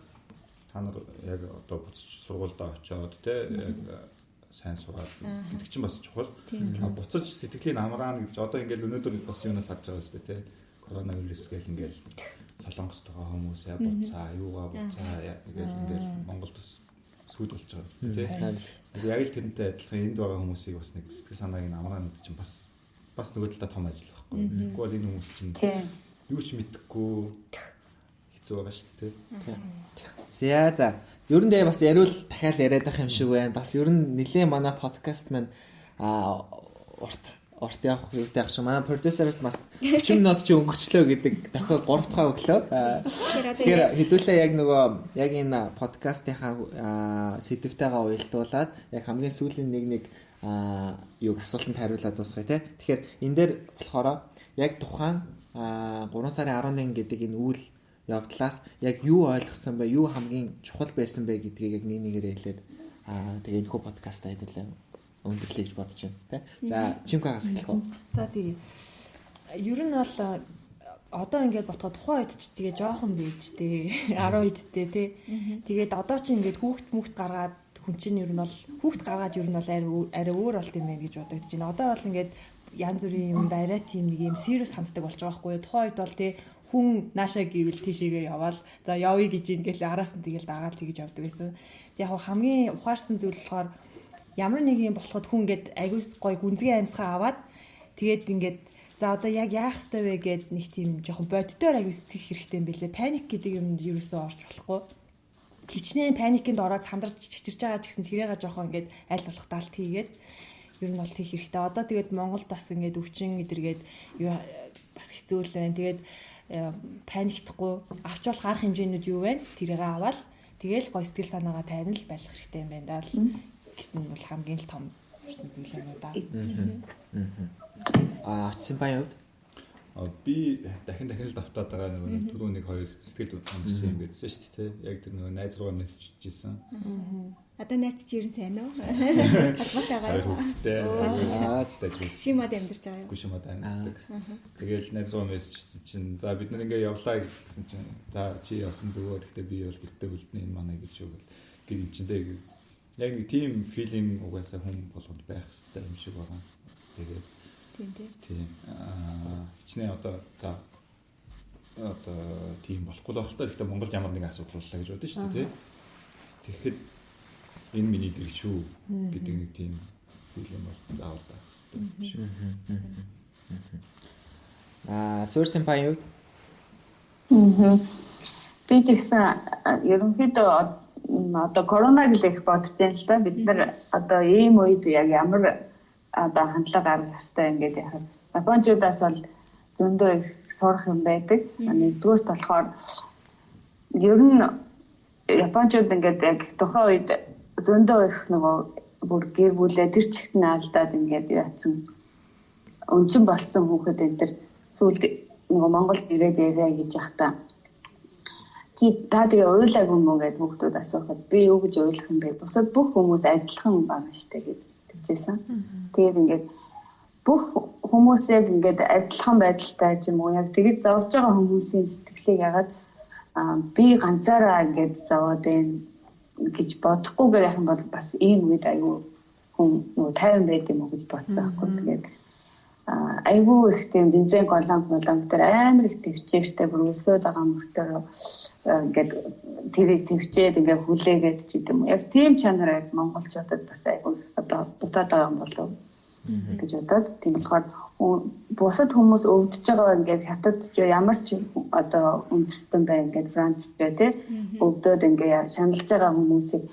та нар яг одоо буцаж сургуульдаа очиод те яг сайн сураад гэдэг чинь бас чухал. Буцаж сэтгэлийн амраана гэдэг чинь одоо ингээл өнөөдөр бас юунаас харж байгаа юм те. Коронавирус гэл ингээл Солонгост байгаа хүмүүс яа буцаа, юугаа буцаа гэл ингээл Монголд бас сүд болж байгаа юм тий. Яг л тэрнтэй адилхан энд байгаа хүмүүсийг бас нэг сэтгэл санааг нь амраах нь чинь бас нөгөө талдаа том ажил байхгүй. Тэгэхгүй бол энэ хүмүүс чинь юу ч мэдэхгүй хэцүү байгаа шүү дээ тий. За. Ер нь бас яриул дахиад яриад байх юм шиг байна. Бас ер нь нэлээ манай подкаст маань урт явах юутай ах шиг. Манай продюсероос бас 30 минут чи өнгөрчлөө гэдэг дохио 3 дахь өглөө. Тэгэхээр хэдүүлээ яг нөгөө яг энэ подкастынхаа сэдвтэйгээ уялдуулаад яг хамгийн сүүлийн нэг юуг асуултанд хариулаад дуусгая те. Тэгэхээр энэ дээр болохоор яг тухайн 3 сарын 11 гэдэг энэ үйл явдлаас яг юу ойлгосон бэ? Юу хамгийн чухал байсан бэ гэдгийг яг нэг нэгээрээ хэлээд тэгээ энэ хүү подкастаа хэдүүлээ өндөрлөе гэж бодож байна тий. За Чимкагаас эхлэх үү. За тэгээ. Ер нь бол одоо ингээд ботход тухайн үед ч тэгээ жоохон байж тээ 10 үедтэй тий. Тэгээд одоо ч ингээд хүүхд мөхт гаргаад хүн чинь ер нь бол хүүхд гаргаад ер нь бол арай өөр болт юм байна гэж бодогдож байна. Одоо бол ингээд янз бүрийн юмд арай тийм нэг юм serious ханддаг болж байгаа байхгүй юу. Тухайн үед бол тий хүн наашаа гэвэл тийшээгээ яваал за явъя гэж ингээл араас нь тэгэл дагаад тэгж явдаг байсан. Тэг яг хамгийн ухаарсан зүйл болохоор ямар нэг юм болоход хүн ингээд айгуус гой гүнзгий амьсгаа аваад тэгээд ингээд за одоо яг яах ёстой вэ гэд нэг тийм жоохон боддоор айгуус сэтгэх хэрэгтэй юм билээ. Паник гэдэг юмд юусоо орж болохгүй. Хичнээн паникынд ороод сандарч чичирч байгаа ч гэсэн тэрийг жоохон ингээд аль болох далт хийгээд ер нь бол тийх хэрэгтэй. Одоо тэгээд Монголд бас ингээд өвчин эдэргээд юу бас хэцүү л байна. Тэгээд паниктахгүй авч болох арга хэмжээнүүд юу вэ? Тэрийг аваад тэгэл гой сэтгэл санаагаа тайван л байх хэрэгтэй юм байна даа л гэсэн бол хамгийн л том сурсан зүйл юм уу да. Очсон баян хувьд би дахин л давтаад байгаа нөгөө түрүү нэг хоёр сэтгэл амарсан юм гэдсэн шүү дээ. Яг тэр нөгөө найз руугаа мессеж хийжсэн. Одоо найз чи ер нь сайн уу? Холбоотойгоо. Хоёр хүүхэдтэй. Шимад амьдарч байгаа юу? Шимад амьдардаг. Тэгэл найз руугаа мессеж хийсэн чинь за бид нар ингээ явлаа гэсэн чинь за чи явсан зүгөө гэхдээ би бол гэртээ үлднэ энэ манай гэж шүү гэл юм чинь дээ. Яг нэг тийм филинг угаасаа хүн болгонд байх хэрэгтэй юм шиг байгаа. Тэгээд тийм тий. Тийм. Хичнээн одоо та одоо тийм болохгүй л байх л та. Гэхдээ Монголд ямар нэгэн асуудал боллоо гэж бодсон шүү дээ, тий. Тэгэхэд энэ миний гэр шүү гэдэг нэг тийм филинг бол заавал байх хэрэгтэй юм шиг. Суурсын паян хувьд? Би ч гэсэн ерөнхийдөө одоо корона гэж их бодож байна л да. Бид нар одоо ийм үед яг ямар одоо хандлага гаргах хэрэгтэй ингээд яхад Япончуудаас бол зөндөө их сурах юм байдаг. Нэгдүгüүрт болохоор ер нь Япончууд ингээд яг тухайн үед зөндөө их нөгөө бүр гэр бүлээ тэр чигт нь алдаад ингээд яатсан өнчин болцсон хүүхэд энэ төр сүүлд нөгөө Монголд ирээд яриа гэж яхта чи та тэгээ уйлаагүй юм уу гэд хүүхдүүд асуухад би юу гэж уйлах юм бэ? Бусад бүх хүмүүс адилхан байгаа штэ гэж тэгжсэн. Тэгээд ингээд бүх хүмүүс яг ингээд адилхан байдалтай ч юм уу яг тэгж зовж байгаа хүмүүсийн сэтгэлийг ягаад би ганцаараа ингээд зовоод байна гэж бодохгүйгээр яхан бол бас ийм үед айгүй хүн нөгөө тайван байд юм уу гэж бодсон аахгүй. Тэгээд айгүй их тийм бензин голомт моломт дээр амар их төвчээртэй бүр өсөөд байгаа мөртөө ингээд тэрийг төвчээд ингээд хүлээгээд ч гэдэм үү. Яг тийм чанар яг монголчуудад бас айгүй одоо дутаад байгаа юм болов гэж бодоод тийм болохоор бусад хүмүүс өвдөж байгаа ингээд хятад ч ямар ч одоо үндэстэн бай ингээд Франц ч бай тий өвдөд ингээд шаналж байгаа хүмүүсийг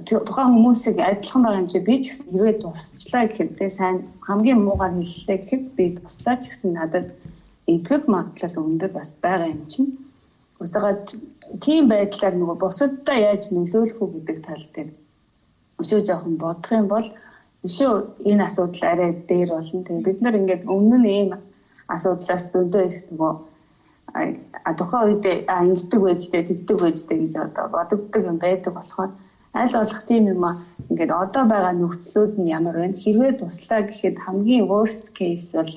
тухайн хүмүүсийг адилхан байгаа юм чи би ч гэсэн хэрвээ тусчлаа гэхэд тий сайн хамгийн муугаар хэллээ гэхэд би туслаа ч гэсэн надад эдгэх магадлал өндөр бас байгаа юм чинь. Уцаагаад тийм байдлаар нөгөө бусаддаа яаж нөлөөлөх үү гэдэг тал дээр өшөө жоохон бодох юм бол өшөө энэ асуудал арай дээр болно. Тэгээ бид нар ингээд өмнө нь ийм асуудлаас зөндөө их нөгөө тухайн үед ингэдэг байжтэй тэгдэг байжтэй гэж одоо бодогддог юм байдаг болохоор аль болох тийм юм ингээд одоо байгаа нөхцлүүд нь ямар вэ? Хэрвээ туслаа гэхэд хамгийн worst case бол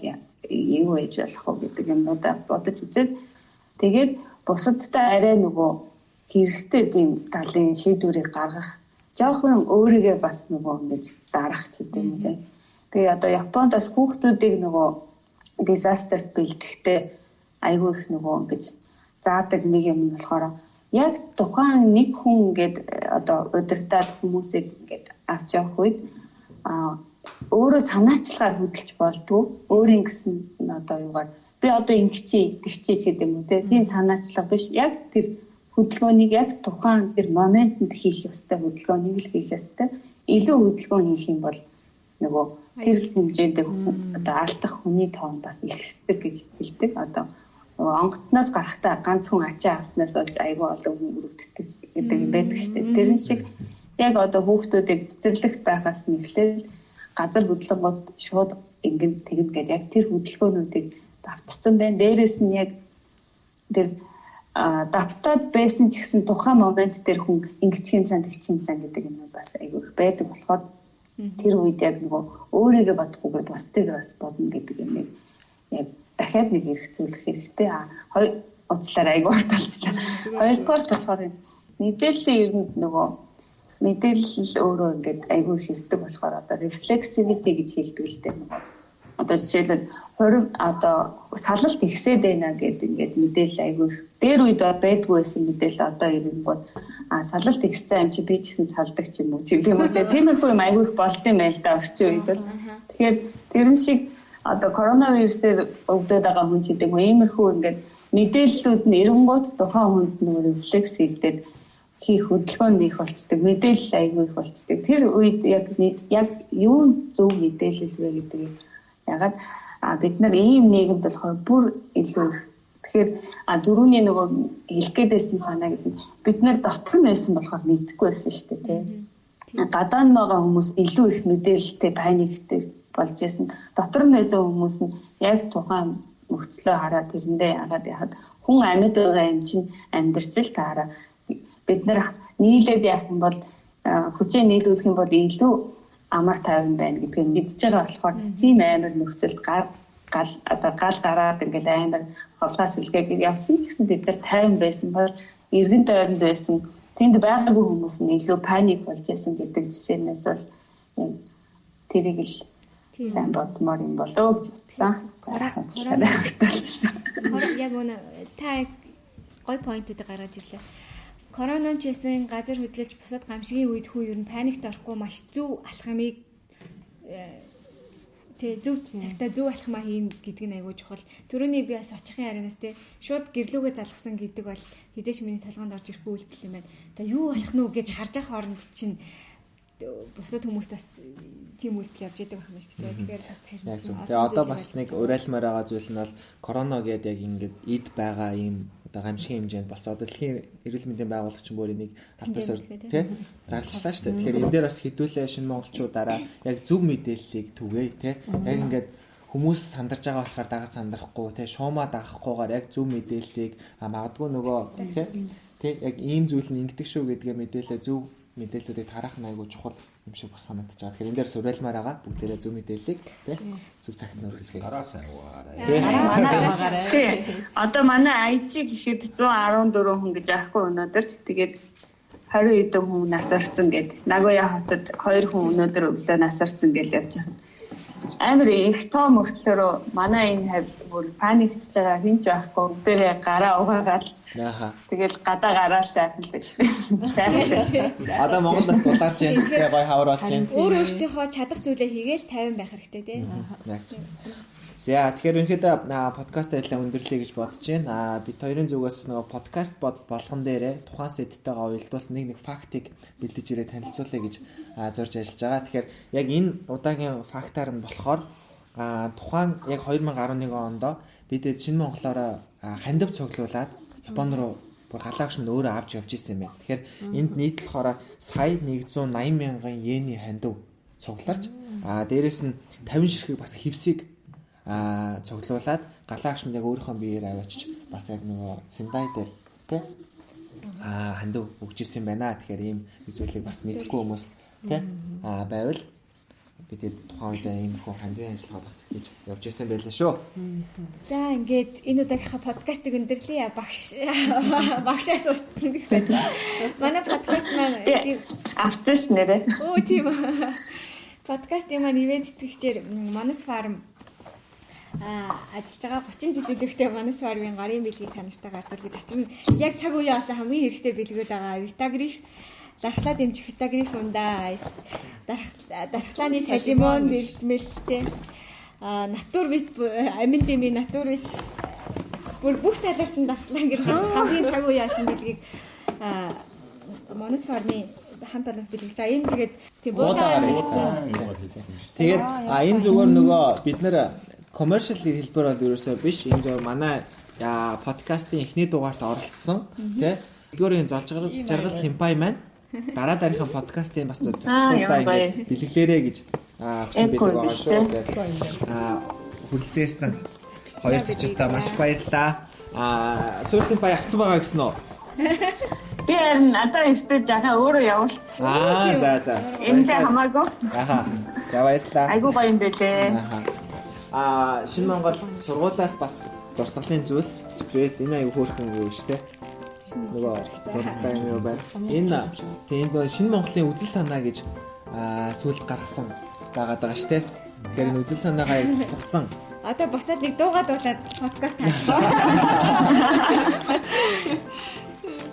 юу байж болох вэ гэдэг юмнуудаа бодож үзээд тэгээд бусадтай арай нөгөө хэрэгтэй тийм талын шийдвэрийг гаргах жоохон өөрийгөө бас нөгөө ингэж дарах гэдэг юм бэ. Тэгээ одоо Японд бас хүүхдүүдийг нөгөө disaster-т бэлтгэхдээ айгүй их нөгөө ингэж заадаг нэг юм нь болохоор Яг тухайн нэг хүн ингээд одоо удирдаад хүмүүсийг ингээд авч явах үед өөрөө санаачлагаар хөдөлж болдгоо. Өөрийн гэсэн одоо юугаар би одоо ингэчээ, тэгчээ ч гэдэг юм уу тийм санаачлага биш. Яг тэр хөдөлгөөнийг яг тухайн тэр моментод хийх ёстой хөдөлгөөнийг л хийх ёстой. Илүү хөдөлгөөн хийх юм бол нөгөө тэр хэмжээнд одоо алдах хүний тоон бас ихсдэг гэж хэлдэг. Одоо онгоцноос гарахдаа ганц хүн ачаа авснаас болж айгүй олон хүн өрөвддөг гэдэг юм байдаг шүү дээ. Тэрэн шиг яг одоо хүүхдүүдийг цэцэрлэгт байхаас нэглээд газар хөдлөнгөд шууд ингэн тэгнэ гэдэг яг тэр хөдөлгөөнүүдийг давтцсан байна. Дээрээс нь яг тэр давтаад байсан ч гэсэн тухайн момент дээр хүн ингэчих юмсан тэгчих юмсан гэдэг юм бас айгүй их байдаг болохоор тэр үед яг нөгөө өөрийгөө бодохгүйгээр бусдыг бас бодно гэдэг юмыг яг дахиад нэг хэрэгцүүлэх хэрэгтэй. Хоёр уучлаарай айгүй урт болчихлоо. Хоёрдугаар болохоор мэдээллийн ер нь нөгөө мэдээлэл өөрөө ингээд айгүй хэрэгтэй болохоор одоо reflexivity гэж хэлдэг л дээ нөгөө. Одоо жишээлбэл хориг одоо салалт ихсээд байна гэдэг ингээд мэдээлэл айгүй дээр үед байдгүй байсан мэдээлэл одоо ирэнгүүт салалт ихсэн юм чи би ч гэсэн салдаг ч юм уу ч юм уу тиймэрхүү юм айгүй их болсон юм байл та орчин үед бол. Тэгэхээр тэрэн шиг одоо коронавирусээр өвдөд байгаа хүн ч гэдэг юм уу иймэрхүү ингээд мэдээллүүд нь ирэнгүүт тухайн хүнд нөгөө рефлекс хийгдээд хийх хөдөлгөөн нэг болцдог, мэдээлэл айгүй их болцдог. Тэр үед яг юу зөв мэдээлэл вэ гэдгийг ягаад бид нар ийм нийгэмд болохоор бүр илүү их. Тэгэхээр дөрөвний нөгөө хэлэх гээд байсан санаа гэдэг нь бид нар дотор нь байсан болохоор мэдэхгүй байсан шүү дээ, тий. Гадаа нь байгаа хүмүүс илүү их мэдээлэлтэй паниктэй болж байсан. Дотор нь байсан хүмүүс нь яг тухайн нөхцлөө хараад тэрэндээ яагаад яхад хүн амьд байгаа юм чинь амьдарч л таараа. Бид нар нийлээд явах юм бол хүчээ нийлүүлэх юм бол илүү амар тайван байна гэдгийг мэдж байгаа болохоор тийм амар нөхцөлд гал гараад ингээл амар холгоос илгээгээд явсан ч гэсэн бид нар тайван байсан бол эргэн тойронд байсан тэнд байгаагүй хүмүүс нь илүү паник болж байсан гэдэг жишээнээс бол тэрийг л сайн бодмоор юм болоо гэж бодсон. Яг үнэ та гой поинтуудыг гаргаж ирлээ. Корона ч гэсэн газар хөдлөлж бусад гамшигын үед хүн ер нь паникт орохгүй маш зөв алхмыг тэ зөв цагтаа зөв алхмаа хийн гэдэг нь айгүй чухал. Төрөний би бас очихын ариунаас тэ шууд гэрлүүгээ залгасан гэдэг бол хизээч миний толгоонд орж ирэхгүй үйлдэл юм байна. За юу болох нь вэ гэж харж байгаа хооронд чинь бусад хүмүүст бас тийм үйлдэл явж идэг байх юм шүү дээ. Тэгэхээр бас яг зөв. Тэгээ одоо бас нэг уриалмаар байгаа зүйл нь бол корона гэдэг яг ингээд эд байгаа ийм одоо гамшигын хэмжээнд болсон. Одоо дэлхийн эрүүл мэндийн байгууллага чинь бүр энийг албан ёсоор тий зарлчлаа шүү дээ. Тэгэхээр энэ дээр бас хэдүүлээ шинэ монголчуудаараа яг зөв мэдээллийг түгээе тий. Яг ингээд хүмүүс сандарч байгаа болохоор дагаж сандрахгүй тий шуумаа дагахгүйгээр яг зөв мэдээллийг магадгүй нөгөө тий яг ийм зүйл нь ингэдэг шүү гэдгээ мэдээлээ зөв мэдээллүүдийг тараах нь айгүй чухал юм шиг бас санагдаж байгаа. Тэгэхээр энэ дээр суурилмаар байгаа бүгдээрээ зөв мэдээллийг тий зөв цагт нөргөцгөө. Гараа сайн угаарай. Тий. Одоо манай IG гэхэд 114 хүн гэж аахгүй өнөөдөр. Тэгээд 20 хэдэн хүн нас орсон гэд. Нагоя хотод 2 хүн өнөөдөр өглөө нас орсон гэж явж байгаа. Амар их тоо мөртлөөрөө манай энэ хавьд бүр паниктж байгаа хэн ч байхгүй. Бүгдээрээ гараа угаагаад. Тэгэл гадаа гараал сайхан л биш. Сайхан л. Одоо Монгол бас дулаарч байна. Тэгээ гой хавар болж байна. Өөр өөртөөхөө чадах зүйлээ хийгээл 50 байх хэрэгтэй тий. Яг зөв. За тэгэхээр ерөнхийдөө подкаст ажиллаа өндөрлөе гэж бодож байна. Бид хоёрын зүгээс нөгөө подкаст болгон дээрээ тухайн сэдвтэйгээ уялдуулсан нэг фактыг бэлдэж ирээ танилцуулъя гэж зорж ажиллаж байгаа. Тэгэхээр яг энэ удаагийн фактаар нь болохоор тухайн яг 2011 онд бид шинэ Монголоор хандив цуглуулад Япон руу бүр галаагш нь өөрөө авч явж исэн юм байна. Тэгэхээр энд нийт болохоор сая 180 мянган йений хандив цугларч дээрэс нь 50 ширхэг бас хевсийг цуглуулад галаагш нь яг өөрийнхөө биеэр аваачиж бас яг нөгөө Сендай дээр тий хандив өгч исэн юм байна. Тэгэхээр ийм зүйлийг бас мэдэхгүй хүмүүс тий байвал бид тухайн үед иймэрхүү хандивын ажиллагаа бас хийж явж исэн байлаа шүү. За ингээд энэ удаагийнхаа подкастыг өндөрлөе. Багш багшаас устна гэх байх. Манай подкаст маань авсан ш нэрээ. Өө тийм. Подкастын маань ивент тэтгэгчээр Манас фарм ажиллаж байгаа 30 жилийн төвтэй Манас Фармын гарын бэлгийг та нартай гардуулъя. Дотор нь яг цаг үеийн болсон хамгийн хэрэгтэй бэлгүүд байгаа. Витагриф, дархлаа дэмжих Витагриф ундаа, дархлааны салимон бэлтмэлтэй, натур вит, амин дэмий натур вит, бүр бүх талаар чинь дархлаа ингээд хамгийн цаг үеийн болсон бэлгийг Манас Фармын хамт олоос бэлгэлж байгаа. Энэ тэгээд тийм буудаагаар хэлсэн. Тэгээд энэ зүгээр нөгөө бид нэр commercial хэлбэр бол ерөөсөө биш. Энэ зүгээр манай подкастын эхний дугаарт оролцсон тий. Нэгдүгээр зол жаргал сэмпай маань дараа дараагийн подкастын бас зочнуудаа ингээд бэлгэлээрэ гэж хүсэн бэлэг байгаа шүү. Хүрэлцээрсэн хоёр зочдтой маш их баярлалаа. Суур сэмпай авцсан байгаа гэсэн үү? Би харин надад эртээ жаахан өөрөө явуулчихсан. За. Энэтэй хамаагүй. Аха. За баярлалаа. Айгуу гоё юм бэлээ. Аха. Шинэ Монгол сургуулиас бас дурсгалын зүйлс зүрээд энэ айгуу хөөрхөн юу шүү дээ. Нөгөө зурагтай юм юу байна. Энэ тийм нөгөө Шинэ Монголын үзэл санаа гэж сүүлд гаргасан байгаад байгаа шүү дээ. Тэгэхээр энэ үзэл санаагаа яг тусгасан. Одоо босоод нэг дуугаа дуулаад подкаст хаачих.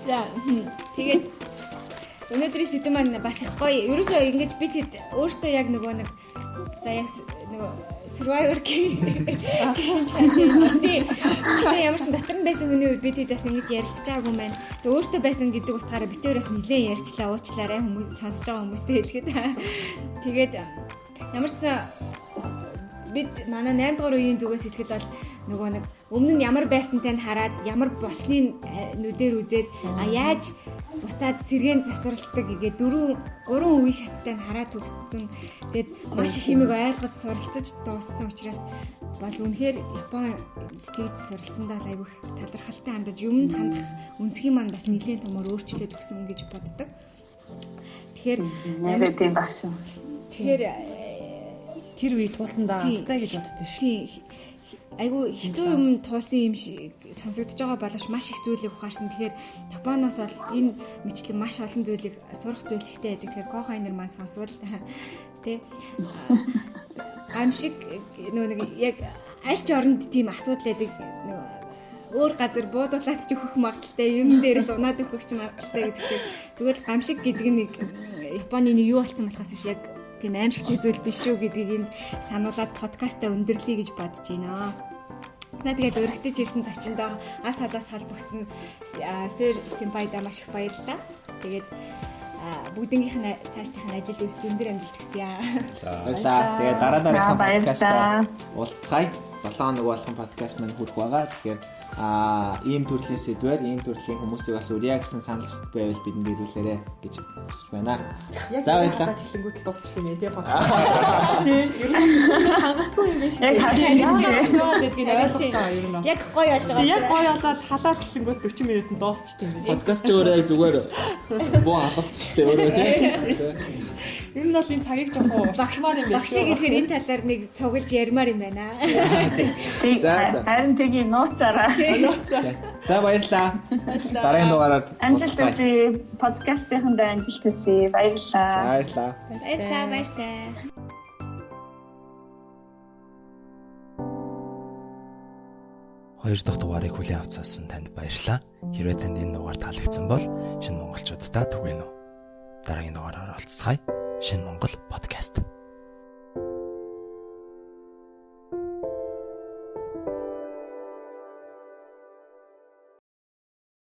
За тэгээд өнөөдрийн сэдэв маань бас их гоё. Ерөөсөө ингэж би тэд өөртөө яг нөгөө нэг за яг нөгөө survivor гэж хашаа тийм. Тэгээ ямар ч дотор нь байсан хүний үед би тэд бас ингэж ярилцж байгаагүй маань. Тэгээ өөртөө байсан гэдэг утгаараа би тэр бас нэлээд ярьчлаа, уучлаарай хүмүүс сонсож байгаа хүмүүстэй хэлэхэд. Тэгээд ямар ч бид манай 8 дугаар үеийн зүгээс хэлэхэд бол нөгөө нэг өмнө нь ямар байсантай нь хараад ямар болсныг нүдээр үзээд яаж буцаад сэргээн засварладаг гэгээ 4 3 үе шаттай нь хараад төгссөн. Тэгээд маш их юмыг ойлгож суралцаж дууссан учраас бол үнэхээр Япон тэгж суралцсандаа л айгүй талархалтай хандаж юмд хандах үнцгийн маань бас нэлээд томор өөрчлөлт өгсөн гэж боддог. Тэгэхээр нэрээ тийм баг шүү. Тэгэхээр тэр үе туулсандаа азтай гэж боддоо шүү. Тийм. Айгүй хэцүү юм туулсан юм шиг сонсогдож байгаа боловч маш их зүйлийг ухаарсан. Тэгэхээр Японоос бол энэ мэтлэг маш олон зүйлийг сурах зүйл ихтэй байдаг. Тэгэхээр Кохайнер маань сонсвол тий гамшиг нөгөө нэг яг аль ч оронд тийм асуудал байдаг. Нөгөө өөр газар буудуулаад ч өгөх магадaltaй, юм дээрээс унаад өгөх ч магадaltaй гэдэг чинь зүгээр л гамшиг гэдэг нэг Японы нэг юу болсон болохоос биш яг тийм аимшигтай зүйл биш шүү гэдгийг энд сануулад подкастаа өндөрлөе гэж бодож байна. За тэгээд өргөтөж ирсэн зочиндоо ас халаас холбогдсон Сэр Симпайда маш их баярлалаа. Тэгээд бүгднгийнх нь цаашдынх нь ажил үйлс өндөр амжилт хүсье. Баярлалаа. Тэгээд дараа дараагийн подкастаа уулзцгаая. 7 хоног болгон подкаст маань хүрэх байгаа. Тэгэхээр ийм төрлийн сэдвээр, ийм төрлийн хүмүүсийг бас урья гэсэн санал хүсэл байвал бидэнд ирүүлээрэ гэж хүсэж байна. За баярлалаа. Тэглэнгүүт л дуусчих юм тий подкаст. Тий, ер нь хангалтгүй юм байна шүү дээ. Яг гэдгийг ойлголоо ер нь. Яг гоё болж байгаа. Яг гоё болоод халаал тэглэнгүүт 40 минутанд дуусчих юм байна. Подкаст ч өөрөө зүгээр буу халалт шүү дээ өөрөө тий. Ер нь бол энэ цагийг жоохон уртсмаар юм байна. Багшиг ирэхээр энэ талаар нэг цуглаж ярмаар юм байна. За. Харин тгий нууцаараа. За баярлалаа. Дараагийн дугаараар амжилт хүсье. Подкастынхандаа амжилт хүсье. Баярлалаа. За баярлалаа. Баярлалаа, баяртай. Хоёр дахь дугаарыг хүлээн авч сонссон танд баярлалаа. Хэрвээ танд энэ дугаар таалагдсан бол шинэ монголчуудаа түгээнэ үү. Дараагийн дугаараар уулзцгаая. Шинэ Монгол подкаст.